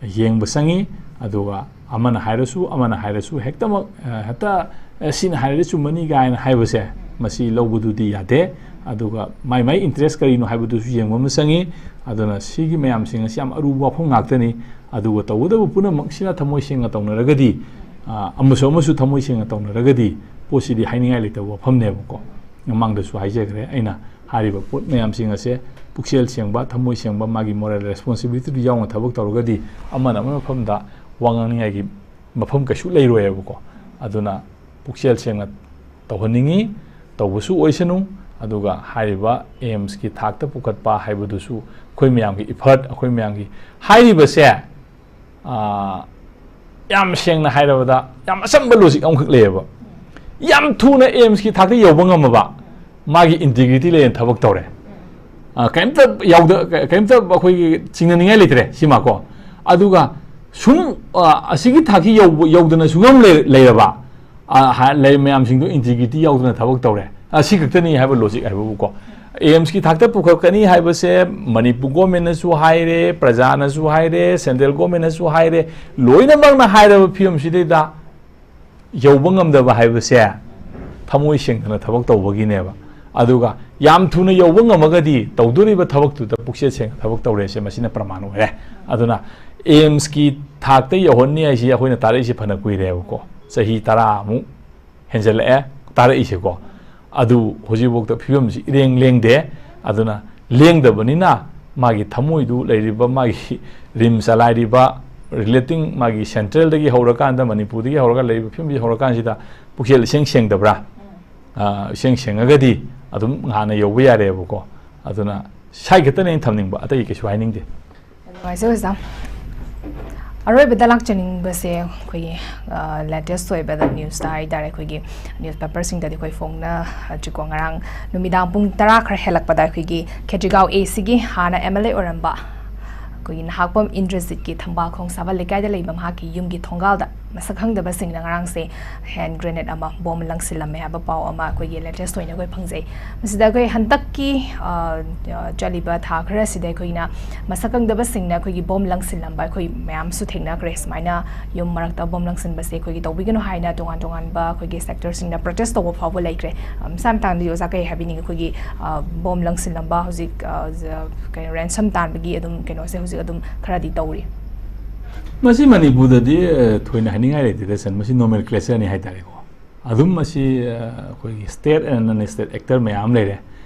ꯌꯦꯡꯕ ꯆꯪꯉꯤ꯫ ꯑꯗꯨꯒ ꯑꯃꯅ ꯍꯥꯏꯔꯁꯨ, ꯑꯃꯅ ꯍꯥꯏꯔꯁꯨ, ꯍꯦꯛꯇꯃꯛ, ꯑ, ꯍꯦꯛꯇ, "ꯑꯦ, ꯁꯤꯅ ꯍꯥꯏꯔꯗꯤ ꯆꯨꯝꯃꯅꯤ" ꯀꯥꯏꯅ ꯍꯥꯏꯕꯁꯦ, ꯃꯁꯤ ꯂꯧꯕꯗꯨꯗꯤ ꯌꯥꯗꯦ꯫ ꯑꯗꯨꯒ ꯃꯥꯏ ꯃꯥꯏ interest ꯀꯔꯤꯅꯣ ꯍꯥꯏꯕꯗꯨꯁꯨ ꯌꯦꯡꯕ ꯑꯃ ꯆꯪꯉꯤ꯫ ꯑꯗꯨꯅ ꯁꯤꯒꯤ ꯃꯌꯥꯝꯁꯤꯡ ꯑꯁꯤ ꯌꯥꯝ ꯑꯔꯨꯕ ꯋꯥꯐꯝ ꯉꯥꯛꯇꯅꯤ꯫ ꯑꯗꯨꯒ ꯇꯧꯒꯗꯕ ꯄꯨꯝꯅꯃꯛꯁꯤꯅ ꯊꯃꯣꯏ ꯁꯦꯡꯅ ꯇꯧꯅꯔꯒꯗꯤ, ꯑ, ꯑꯃꯁꯨ ꯑꯃꯁꯨ ꯊꯃꯣꯏ ꯁꯦꯡꯅ ꯇꯧꯅꯔꯒꯗꯤ ꯄꯣꯠꯁꯤꯗꯤ ꯍꯥꯏꯅꯤꯡꯉꯥꯏ ꯂꯩꯇꯕ ꯋꯥꯐꯝꯅꯦꯕꯀꯣ꯫ ꯃꯃꯥꯡꯗꯁꯨ ꯍꯥꯏꯖꯈ꯭ꯔꯦ ꯑꯩꯅ, ꯍꯥꯏꯔꯤꯕ ꯄꯣꯠ ꯃꯌꯥꯝꯁꯤꯡ ꯑꯁꯦ ꯄꯨꯛꯆꯦꯜ ꯁꯦꯡꯕ, ꯊꯃꯣꯏ ꯁꯦꯡꯕ, ꯃꯥꯒꯤ moral responsibility ꯗꯨ ꯌꯥꯎꯅ ꯊꯕꯛ ꯇꯧꯔꯒꯗꯤ ꯑꯃꯅ ꯑꯃꯒꯤ ꯃꯐꯝꯗ ꯋꯥ ꯉꯥꯡꯅꯤꯡꯉꯥꯏꯒꯤ ꯃꯐꯝ ꯀꯩꯁꯨ ꯂꯩꯔꯣꯏꯕꯀꯣ꯫ ꯑꯗꯨꯅ ꯄꯨꯛꯆꯦꯜ ꯁꯦꯡꯅ ꯇꯧꯍꯟꯅꯤꯡꯉꯤ, ꯇꯧꯕꯁꯨ ꯑꯣꯏꯁꯅꯨ꯫ ꯑꯗꯨꯒ ꯍꯥꯏꯔꯤꯕ ꯑꯦꯝꯁꯀꯤ ꯊꯥꯛꯇ ꯄꯨꯈꯠꯄ ꯍꯥꯏꯕꯗꯨꯁꯨ ꯑꯩꯈꯣꯏ ꯃꯌꯥꯝꯒꯤ effort, ꯑꯩꯈꯣꯏ ꯃꯌꯥꯝꯒꯤ ꯍꯥꯏꯔꯤꯕꯁꯦ, ꯑꯥ, ꯌꯥꯝ ꯁꯦꯡꯅ ꯍꯥꯏꯔꯕꯗ ꯌꯥꯝ ꯑꯆꯝꯕ logic ꯑꯃꯈꯛ ꯂꯩꯌꯦꯕ꯫ ꯌꯥꯝ ꯊꯨꯅ ꯑꯦꯝꯁꯀꯤ ꯊꯥꯛꯇ ꯌꯧꯕ ꯉꯝꯃꯕ, ꯃꯥꯒꯤ integrity ꯂꯩꯅ ꯊꯕꯛ ꯇꯧꯔꯦ꯫ ꯑꯥ, ꯀꯩꯝꯇ ꯌꯥꯎꯗ-, ꯀꯩꯝꯇ ꯑꯩꯈꯣꯏꯒꯤ ꯆꯤꯡꯅꯅꯤꯡꯉꯥꯏ ꯂꯩꯇ꯭ꯔꯦ ꯁꯤꯃꯀꯣ꯫ ꯑꯗꯨꯒ ꯁꯨꯝ, ꯑꯥ, ꯑꯁꯤꯒꯤ ꯊꯥꯛꯁꯤ ꯌꯧꯕ-, ꯌꯧꯗꯅ ꯁꯨꯡꯉꯝ ꯂꯩ-, ꯂꯩꯔꯕ, ꯑꯥ, ꯍꯥ-, ꯂꯩ ꯃꯌꯥꯝꯁꯤꯡꯗꯣ integrity ꯌꯥꯎꯗꯅ ꯊꯕꯛ ꯇꯧꯔꯦ꯫ ꯑꯥ, ꯁꯤ ꯈꯛꯇꯅꯤ ꯍꯥꯏꯕ logic ꯍꯥꯏꯕꯕꯨꯀꯣ꯫ ꯑꯦꯝꯁꯀꯤ ꯊꯥꯛꯇ ꯄꯨꯈꯠꯀꯅꯤ ꯍꯥꯏꯕꯁꯦ ꯃꯅꯤꯄꯨꯔ government ꯅꯁꯨ ꯍꯥꯏꯔꯦ, ꯄ꯭ꯔꯖꯥꯅꯁꯨ ꯍꯥꯏꯔꯦ, central government ꯅꯁꯨ ꯍꯥꯏꯔꯦ, ꯂꯣꯏꯅꯃꯛꯅ ꯍꯥꯏꯔꯕ ꯐꯤꯕꯝꯁꯤꯗꯩꯗ ꯌꯧꯕ ꯉꯝꯗꯕ ꯍꯥꯏꯕꯁꯦ ꯊꯃꯣꯏ ꯁꯦꯡꯗꯅ ꯊꯕꯛ ꯇꯧꯕꯒꯤꯅꯦꯕ꯫ ꯑꯗꯨꯒ ꯌꯥꯝ ꯊꯨꯅ ꯌꯧꯕ ꯉꯝꯃꯒꯗꯤ ꯇꯧꯗꯣꯔꯤꯕ ꯊꯕꯛꯇꯨꯗ ꯄꯨꯛꯆꯦꯜ ꯁꯦꯡꯅ ꯊꯕꯛ ꯇꯧꯔꯦꯁꯦ ꯃꯁꯤꯅ ꯄ꯭ꯔꯃꯥꯟ ꯑꯣꯏꯔꯦ꯫ ꯑꯗꯨꯅ ꯑꯦꯝꯁꯀꯤ ꯊꯥꯛꯇ ꯌꯧꯍꯟꯅꯤ ꯍꯥꯏꯁꯤ ꯑꯩꯈꯣꯏꯅ ꯇꯥꯔꯛꯏꯁꯦ ꯐꯅ ꯀꯨꯏꯔꯦꯕꯀꯣ, ꯆꯍꯤ ꯇꯔꯥꯃꯨꯛ ꯍꯦꯟꯖꯜꯂꯛꯑꯦ ꯇꯥꯔꯛꯏꯁꯦꯀꯣ꯫ ꯑꯗꯨ ꯍꯧꯖꯤꯛꯐꯥꯎꯗ ꯐꯤꯕꯝꯁꯤ ꯏꯔꯦꯡ ꯂꯦꯡꯗꯦ꯫ ꯑꯗꯨꯅ ꯂꯦꯡꯗꯕꯅꯤꯅ ꯃꯥꯒꯤ ꯊꯃꯣꯏꯗꯨ ꯂꯩꯔꯤꯕ, ꯃꯥꯒꯤ ꯔꯤꯝ ꯆꯂꯥꯏꯔꯤꯕ, relating ꯃꯥꯒꯤ central ꯗꯒꯤ ꯍꯧꯔꯀꯥꯟꯗ, ꯃꯅꯤꯄꯨꯔꯗꯒꯤ ꯍꯧꯔꯒ ꯂꯩꯔꯤꯕ ꯐꯤꯕꯝꯁꯤ ꯍꯧꯔꯀꯥꯟꯁꯤꯗ ꯄꯨꯛꯆꯦꯜ ꯏꯁꯦꯡ ꯁꯦꯡꯗꯕ꯭ꯔꯥ? ꯑꯥ, ꯏꯁꯦꯡ ꯁꯦꯡꯉꯒꯗꯤ ꯑꯗꯨꯝ ꯉꯥꯟꯅ ꯌꯧꯕ ꯌꯥꯔꯦꯕꯀꯣ꯫ ꯑꯗꯨꯅ ꯁꯥꯏ ꯈꯛꯇꯅꯦ ꯑꯩꯅ ꯊꯝꯅꯤꯡꯕ, ꯑꯇꯩ ꯀꯩꯁꯨ ꯍꯥꯏꯅꯤꯡꯗꯦ꯫ ꯅꯨꯡꯉꯥꯏꯖꯩ ꯑꯣꯖꯥ꯫ ꯑꯔꯣꯏꯕꯗ ꯂꯥꯛꯆꯅꯤꯡꯕꯁꯦ ꯑꯩꯈꯣꯏꯒꯤ, ꯑ, latest ꯑꯣꯏꯕꯗ news ꯇ ꯍꯥꯏꯇꯥꯔꯦ, ꯑꯩꯈꯣꯏꯒꯤ newspaper ꯁꯤꯡꯗꯗꯤ ꯑꯩꯈꯣꯏ ꯐꯣꯡꯅꯗ꯭ꯔꯤꯀꯣ꯫ ꯉꯔꯥꯡ ꯅꯨꯃꯤꯗꯥꯡ ꯄꯨꯡ ꯇꯔꯥ ꯈꯔ ꯍꯦꯜꯂꯛꯄꯗ ꯑꯩꯈꯣꯏꯒꯤ ꯈꯦꯇ꯭ꯔꯤꯒꯥꯎ A C ꯒꯤ ꯍꯥꯟꯅ M L A ꯑꯣꯏꯔꯝꯕ ꯑꯩꯈꯣꯏꯒꯤ ꯅꯍꯥꯛꯄꯝ ꯏꯟꯗ꯭ꯔꯖꯤꯠꯀꯤ ꯊꯝꯕꯥꯜꯈꯣꯡ ꯁꯥꯕꯜ ꯂꯩꯀꯥꯏꯗ ꯂꯩꯕ ꯃꯍꯥꯛꯀꯤ ꯌꯨꯝꯒꯤ ꯊꯣꯡꯒꯥꯜꯗ ꯃꯁꯛ ꯈꯪꯗꯕꯁꯤꯡꯅ ꯉꯔꯥꯡꯁꯦ hand grenade ꯑꯃ, bomb ꯂꯪꯁꯤꯜꯂꯝꯃꯦ ꯍꯥꯏꯕ ꯄꯥꯎ ꯑꯃ ꯑꯩꯈꯣꯏꯒꯤ latest ꯑꯣꯏꯅ ꯑꯩꯈꯣꯏ ꯐꯪꯖꯩ꯫ ꯃꯁꯤꯗ ꯑꯩꯈꯣꯏ ꯍꯟꯗꯛꯀꯤ, ꯑ, ꯑ, ꯆꯠꯂꯤꯕ ꯊꯥ ꯈꯔ ꯑꯁꯤꯗ ꯑꯩꯈꯣꯏꯅ ꯃꯁꯛ ꯈꯪꯗꯕꯁꯤꯡꯅ ꯑꯩꯈꯣꯏꯒꯤ bomb ꯂꯪꯁꯤꯜꯂꯝꯕ ꯑꯩꯈꯣꯏ ꯃꯌꯥꯝꯁꯨ ꯊꯦꯡꯅꯈ꯭ꯔꯦ꯫ ꯁꯨꯃꯥꯏꯅ ꯌꯨꯝ ꯃꯔꯛꯇ bomb ꯂꯪꯁꯤꯟꯕꯁꯦ ꯑꯩꯈꯣꯏꯒꯤ ꯇꯧꯕꯤꯒꯅꯨ ꯍꯥꯏꯅ ꯇꯣꯉꯥꯟ ꯇꯣꯉꯥꯟꯕ ꯑꯩꯈꯣꯏꯒꯤ sector ꯁꯤꯡꯅ protest ꯇꯧꯕ ꯐꯥꯎꯕ ꯂꯩꯈ꯭ꯔꯦ꯫ ꯑ, ꯃꯁꯥ ꯃꯇꯥꯡꯗꯗꯤ ꯑꯣꯖꯥ ꯀꯩ ꯍꯥꯏꯕꯤꯅꯤꯡꯉꯤ? ꯑꯩꯈꯣꯏꯒꯤ, ꯑ, bomb ꯂꯪꯁꯤꯜꯂꯝꯕ ꯍꯧꯖꯤꯛ, ꯑ, ꯖ-, ꯀꯩꯅꯣ, ransom ꯇꯥꯟꯕꯒꯤ ꯑꯗꯨꯝ ꯀꯩꯅꯣꯁꯦ ꯍꯧꯖꯤꯛ ꯑꯗꯨꯝ ꯈꯔꯗꯤ ꯇꯧꯔꯤ꯫ ꯃꯁꯤ ꯃꯅꯤꯄꯨꯔꯗꯗꯤ ꯑ, ꯊꯣꯏꯅ ꯍꯥꯏꯅꯤꯡꯉꯥꯏ ꯂꯩꯇꯦꯗ ꯁꯟ, ꯃꯁꯤ ꯅꯣꯃꯦꯟꯀ꯭ꯂꯦꯆꯔꯅꯤ ꯍꯥꯏꯇꯥꯔꯦꯀꯣ꯫ ꯑꯗꯨꯝ ꯃꯁꯤ ꯑ, ꯑꯩꯈꯣꯏꯒꯤ state and non state actor ꯃꯌꯥꯝ ꯂꯩꯔꯦ꯫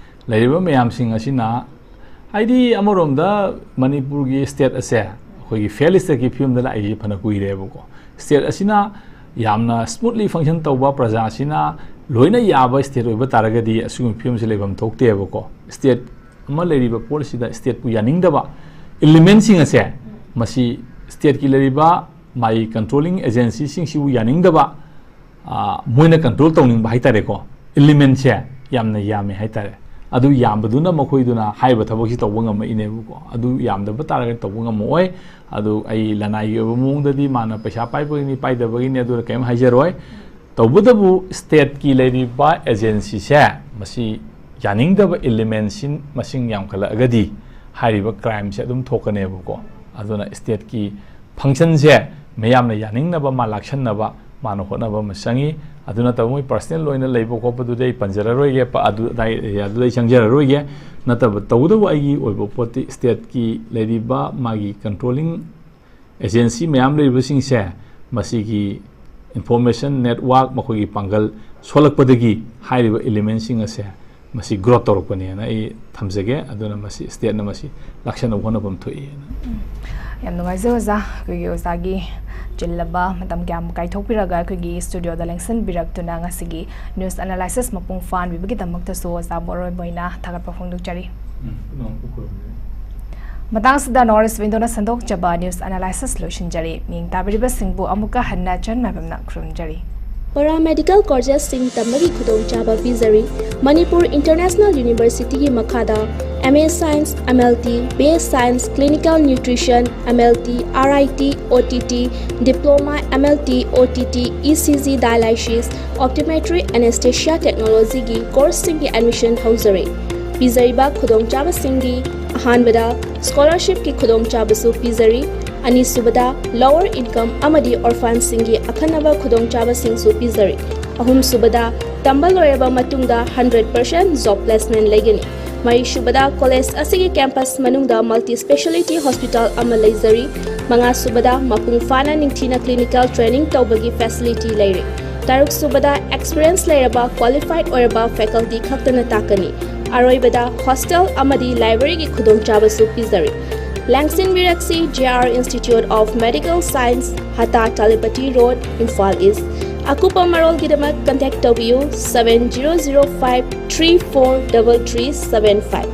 ꯂꯩꯔꯤꯕ ꯃꯌꯥꯝꯁꯤꯡ ꯑꯁꯤꯅ, ꯍꯥꯏꯗꯤ, ꯑꯃꯔꯣꯝꯗ ꯃꯅꯤꯄꯨꯔꯒꯤ ꯁ꯭ꯇꯦꯠ ꯑꯁꯦ ꯑꯩꯈꯣꯏꯒꯤ ꯐꯦꯜ ꯁ꯭ꯇꯦꯠꯀꯤ ꯐꯤꯕꯝꯗ ꯂꯥꯛꯏꯁꯤ ꯐꯅ ꯀꯨꯏꯔꯦꯕꯀꯣ꯫ ꯁ꯭ꯇꯦꯠ ꯑꯁꯤꯅ ꯌꯥꯝꯅ ꯁ꯭ꯃꯨꯠꯂꯤ ꯐꯪꯁꯟ ꯇꯧꯕ, ꯄ꯭ꯔꯖꯥꯁꯤꯅ ꯂꯣꯏꯅ ꯌꯥꯕ ꯁ꯭ꯇꯦꯠ ꯑꯣꯏꯕ ꯇꯥꯔꯒꯗꯤ ꯑꯁꯤꯒꯨꯝꯕ ꯐꯤꯕꯝꯁꯤ ꯂꯩꯐꯝ ꯊꯣꯛꯇꯦꯕꯀꯣ꯫ ꯁ꯭ꯇꯦꯠ ꯑꯃ ꯂꯩꯔꯤꯕ ꯄꯣꯠ ꯑꯁꯤꯗ ꯁ꯭ꯇꯦꯠꯄꯨ ꯌꯥꯅꯤꯡꯗꯕ ꯏꯂꯤꯃꯦꯟꯁꯤꯡ ꯑꯁꯦ, ꯃꯁꯤ ꯁ꯭ꯇꯦꯠꯀꯤ ꯂꯩꯔꯤꯕ ꯃꯥꯒꯤ ꯀꯟꯇ꯭ꯔꯣꯂꯤꯡ ꯑꯦꯖꯦꯟꯁꯤꯁꯤꯡꯁꯤꯕꯨ ꯌꯥꯅꯤꯡꯗꯕ, ꯑ, ꯃꯣꯏꯅ ꯀꯟꯇ꯭ꯔꯣꯜ ꯇꯧꯅꯤꯡꯕ ꯍꯥꯏꯇꯥꯔꯦꯀꯣ, ꯏꯂꯤꯃꯦꯟꯁꯦ ꯌꯥꯝꯅ ꯌꯥꯝꯃꯦ ꯍꯥꯏꯇꯥꯔꯦ꯫ ꯑꯗꯨ ꯌꯥꯝꯕꯗꯨꯅ ꯃꯈꯣꯏꯗꯨꯅ ꯍꯥꯏꯔꯤꯕ ꯊꯕꯛꯁꯤ ꯇꯧꯕ ꯉꯝꯃꯛꯏꯅꯦꯕꯀꯣ꯫ ꯑꯗꯨ ꯌꯥꯝꯗꯕ ꯇꯥꯔꯒꯗꯤ ꯇꯧꯕ ꯉꯝꯃꯛꯑꯣꯏ꯫ ꯑꯗꯨ ꯑꯩ ꯂꯅꯥꯏꯒꯤ ꯑꯣꯏꯕ ꯃꯑꯣꯡꯗꯗꯤ ꯃꯥꯅ ꯄꯩꯁꯥ ꯄꯥꯏꯕꯒꯤꯅꯤ ꯄꯥꯏꯗꯕꯒꯤꯅꯤ ꯑꯗꯨꯗ ꯀꯔꯤꯝ ꯍꯥꯏꯖꯔꯣꯏ꯫ ꯇꯧꯕꯇꯕꯨ ꯁ꯭ꯇꯦꯠꯀꯤ ꯂꯩꯔꯤꯕ ꯑꯦꯖꯦꯟꯁꯤꯁꯦ ꯃꯁꯤ ꯌꯥꯅꯤꯡꯗꯕ ꯏꯂꯤꯃꯦꯟꯁꯤꯡ ꯃꯁꯤꯡ ꯌꯥꯝꯈꯠꯂꯛꯑꯒꯗꯤ ꯍꯥꯏꯔꯤꯕ ꯀ꯭ꯔꯥꯏꯝꯁꯦ ꯑꯗꯨꯝ ꯊꯣꯛꯀꯅꯦꯕꯀꯣ꯫ ꯑꯗꯨꯅ ꯁ꯭ꯇꯦꯠꯀꯤ ꯐꯪꯁꯟꯁꯦ ꯃꯌꯥꯝꯅ ꯌꯥꯅꯤꯡꯅꯕ, ꯃꯥ ꯂꯥꯛꯁꯟꯅꯕ ꯃꯥꯅ ꯍꯣꯠꯅꯕ ꯑꯃ ꯆꯪꯉꯤ꯫ ꯑꯗꯨ ꯅꯠꯇꯕ ꯃꯣꯏ ꯄꯔꯁꯅꯦꯜ ꯑꯣꯏꯅ ꯂꯩꯕ ꯈꯣꯠꯄꯗꯨꯗꯤ ꯑꯩ ꯄꯟꯖꯔꯔꯣꯏꯒꯦ, ꯄ-, ꯑꯗꯨ ꯑꯗꯥꯏ ꯑꯦꯔꯤꯌꯥꯗꯨꯗ ꯑꯩ ꯆꯪꯖꯔꯔꯣꯏꯒꯦ꯫ ꯅꯠꯇꯕ, ꯇꯧꯕꯇꯕꯨ ꯑꯩꯒꯤ ꯑꯣꯏꯕ ꯄꯣꯠꯇꯤ ꯁ꯭ꯇꯦꯠꯀꯤ ꯂꯩꯔꯤꯕ ꯃꯥꯒꯤ ꯀꯟꯇ꯭ꯔꯣꯂꯤꯡ ꯑꯦꯖꯦꯟꯁꯤ ꯃꯌꯥꯝ ꯂꯩꯔꯤꯕꯁꯤꯡꯁꯦ ꯃꯁꯤꯒꯤ ꯏꯟꯐꯣꯔꯃꯦꯁꯟ ꯅꯦꯠꯋꯥꯔꯛ, ꯃꯈꯣꯏꯒꯤ ꯄꯥꯡꯒꯜ ꯁꯣꯜꯂꯛꯄꯗꯒꯤ ꯍꯥꯏꯔꯤꯕ ꯏꯂꯤꯃꯦꯟꯁꯤꯡ ꯑꯁꯦ ꯃꯁꯤ ꯒ꯭ꯔꯣꯠ ꯇꯧꯔꯛꯄꯅꯦꯅ ꯑꯩ ꯊꯝꯖꯒꯦ꯫ ꯑꯗꯨꯅ ꯃꯁꯤ ꯁ꯭ꯇꯦꯠꯅ ꯃꯁꯤ ꯂꯥꯛꯁꯟꯅꯕ ꯍꯣꯠꯅꯐꯝ ꯊꯣꯛꯏꯅ꯫ ꯌꯥꯝ ꯅꯨꯡꯉꯥꯏꯖꯩ ꯑꯣꯖꯥ, ꯑꯩꯈꯣꯏꯒꯤ ꯑꯣꯖꯥꯒꯤ ꯆꯤꯜꯂꯕ ꯃꯇꯝ ꯀꯌꯥ ꯑꯃ ꯀꯥꯏꯊꯣꯛꯄꯤꯔꯒ ꯑꯩꯈꯣꯏꯒꯤ ꯁ꯭ꯇꯨꯗꯤꯑꯣꯗ ꯂꯦꯡꯁꯤꯟꯕꯤꯔꯛꯇꯨꯅ ꯉꯁꯤꯒꯤ ꯅ꯭ꯌꯨꯁ ꯑꯦꯅꯥꯂꯥꯏꯁꯤꯁ ꯃꯄꯨꯡ ꯐꯥꯍꯟꯕꯤꯕꯒꯤꯗꯃꯛꯇꯁꯨ ꯑꯣꯖꯥꯕꯨ ꯑꯔꯣꯏꯕ ꯑꯣꯏꯅ ꯊꯥꯒꯠꯄ ꯐꯣꯡꯗꯣꯛꯆꯔꯤ꯫ ꯃꯇꯥꯡꯁꯤꯗ ꯅꯣꯔꯠ ꯏꯁ ꯋꯤꯟꯗꯣꯅ ꯁꯟꯗꯣꯛꯆꯕ ꯅ꯭ꯌꯨꯁ ꯑꯦꯅꯥꯂꯥꯏꯁꯤꯁ ꯂꯣꯏꯁꯤꯟꯖꯔꯤ꯫ ꯃꯤꯡ ꯇꯥꯕꯤꯔꯤꯕꯁꯤꯡꯕꯨ ꯑꯃꯨꯛꯀ ꯍꯟꯅ ꯆꯟ ꯃꯥꯏꯕꯝꯅ ꯈꯨꯔꯨꯝꯖꯔꯤ꯫ ꯄꯔꯥꯃꯦꯗꯤꯀꯦꯜ ꯀꯣꯔꯁꯦꯁꯁꯤꯡ ꯇꯝꯕꯒꯤ ꯈꯨꯗꯣꯡꯆꯥꯕ ꯄꯤꯖꯔꯤ꯫ ꯃꯅꯤꯄꯨꯔ ꯏꯟꯇꯔꯅꯦꯁꯅꯦꯜ ꯌꯨꯅꯤꯚꯔꯁꯤꯇꯤꯒꯤ ꯃꯈꯥꯗ M A Science, M L T, B A Science, Clinical Nutrition, M L T, R I T, O T T, Diploma, M L T, O T T, E C G Dialysis, Optometry, Anesthesia Technologyꯒꯤ ꯀꯣꯔꯁꯁꯤꯡꯒꯤ admission ꯍꯧꯖꯔꯤ꯫ ꯄꯤꯖꯔꯤꯕ ꯈꯨꯗꯣꯡꯆꯥꯕꯁꯤꯡꯗꯤ ꯑꯍꯥꯟꯕꯗ ꯁ꯭ꯀꯣꯂꯔꯁꯤꯞꯀꯤ ꯈꯨꯗꯣꯡꯆꯥꯕꯁꯨ ꯄꯤꯖꯔꯤ꯫ ꯑꯅꯤꯁꯨꯕꯗ lower income ꯑꯃꯗꯤ ꯑꯣꯔꯐꯥꯟꯁꯤꯡꯒꯤ ꯑꯈꯟꯅꯕ ꯈꯨꯗꯣꯡꯆꯥꯕꯁꯤꯡꯁꯨ ꯄꯤꯖꯔꯤ꯫ ꯑꯍꯨꯝꯁꯨꯕꯗ ꯇꯝꯕ ꯂꯣꯏꯔꯕ ꯃꯇꯨꯡꯗ ꯍꯟꯗ꯭ꯔꯦꯠ ꯄꯥꯔꯁꯦꯟ ꯖꯣꯕ ꯄ꯭ꯂꯦꯁꯃꯦꯟ ꯂꯩꯒꯅꯤ꯫ ꯃꯔꯤꯁꯨꯕꯗ, ꯀꯣꯂꯦꯖ ꯑꯁꯤꯒꯤ ꯀꯦꯝꯄꯁ ꯃꯅꯨꯡꯗ ꯃꯜꯇꯤ ꯁ꯭ꯄꯦꯁꯥꯂꯤꯇꯤ ꯍꯣꯁꯄꯤꯇꯥꯜ ꯑꯃ ꯂꯩꯖꯔꯤ꯫ ꯃꯉꯥꯁꯨꯕꯗ, ꯃꯄꯨꯡ ꯐꯥꯅ ꯅꯤꯡꯊꯤꯅ ꯀ꯭ꯂꯤꯅꯤꯀꯦꯜ ꯇ꯭ꯔꯦꯅꯤꯡ ꯇꯧꯕꯒꯤ ꯐꯦꯁꯤꯂꯤꯇꯤ ꯂꯩꯔꯦ꯫ ꯇꯔꯨꯛꯁꯨꯕꯗ, ꯑꯦꯛꯁꯄꯤꯔꯤꯌꯦꯟꯁ ꯂꯩꯔꯕ ꯀ꯭ꯋꯥꯂꯤꯐꯥꯏꯗ ꯑꯣꯏꯔꯕ ꯐꯦꯀꯜꯇꯤ ꯈꯛꯇꯅ ꯇꯥꯛꯀꯅꯤ꯫ ꯑꯔꯣꯏꯕꯗ, ꯍꯣꯁꯇꯦꯜ ꯑꯃꯗꯤ ꯂꯥꯏꯕ꯭ꯔꯦꯔꯤꯒꯤ ꯈꯨꯗꯣꯡꯆꯥꯕꯁꯨ ꯄꯤꯖꯔꯤ꯫ ꯂꯦꯡꯁꯤꯟꯕꯤꯔꯛꯁꯤ, J R Institute of Medical Science, Hatta Talipati road, Imphal east. ꯑꯀꯨꯞꯄ ꯃꯔꯣꯜꯒꯤꯗꯃꯛ ꯀꯟꯇꯦꯛ ꯇꯧꯕꯤꯌꯨ, seven zero zero five three four double three seven five꯫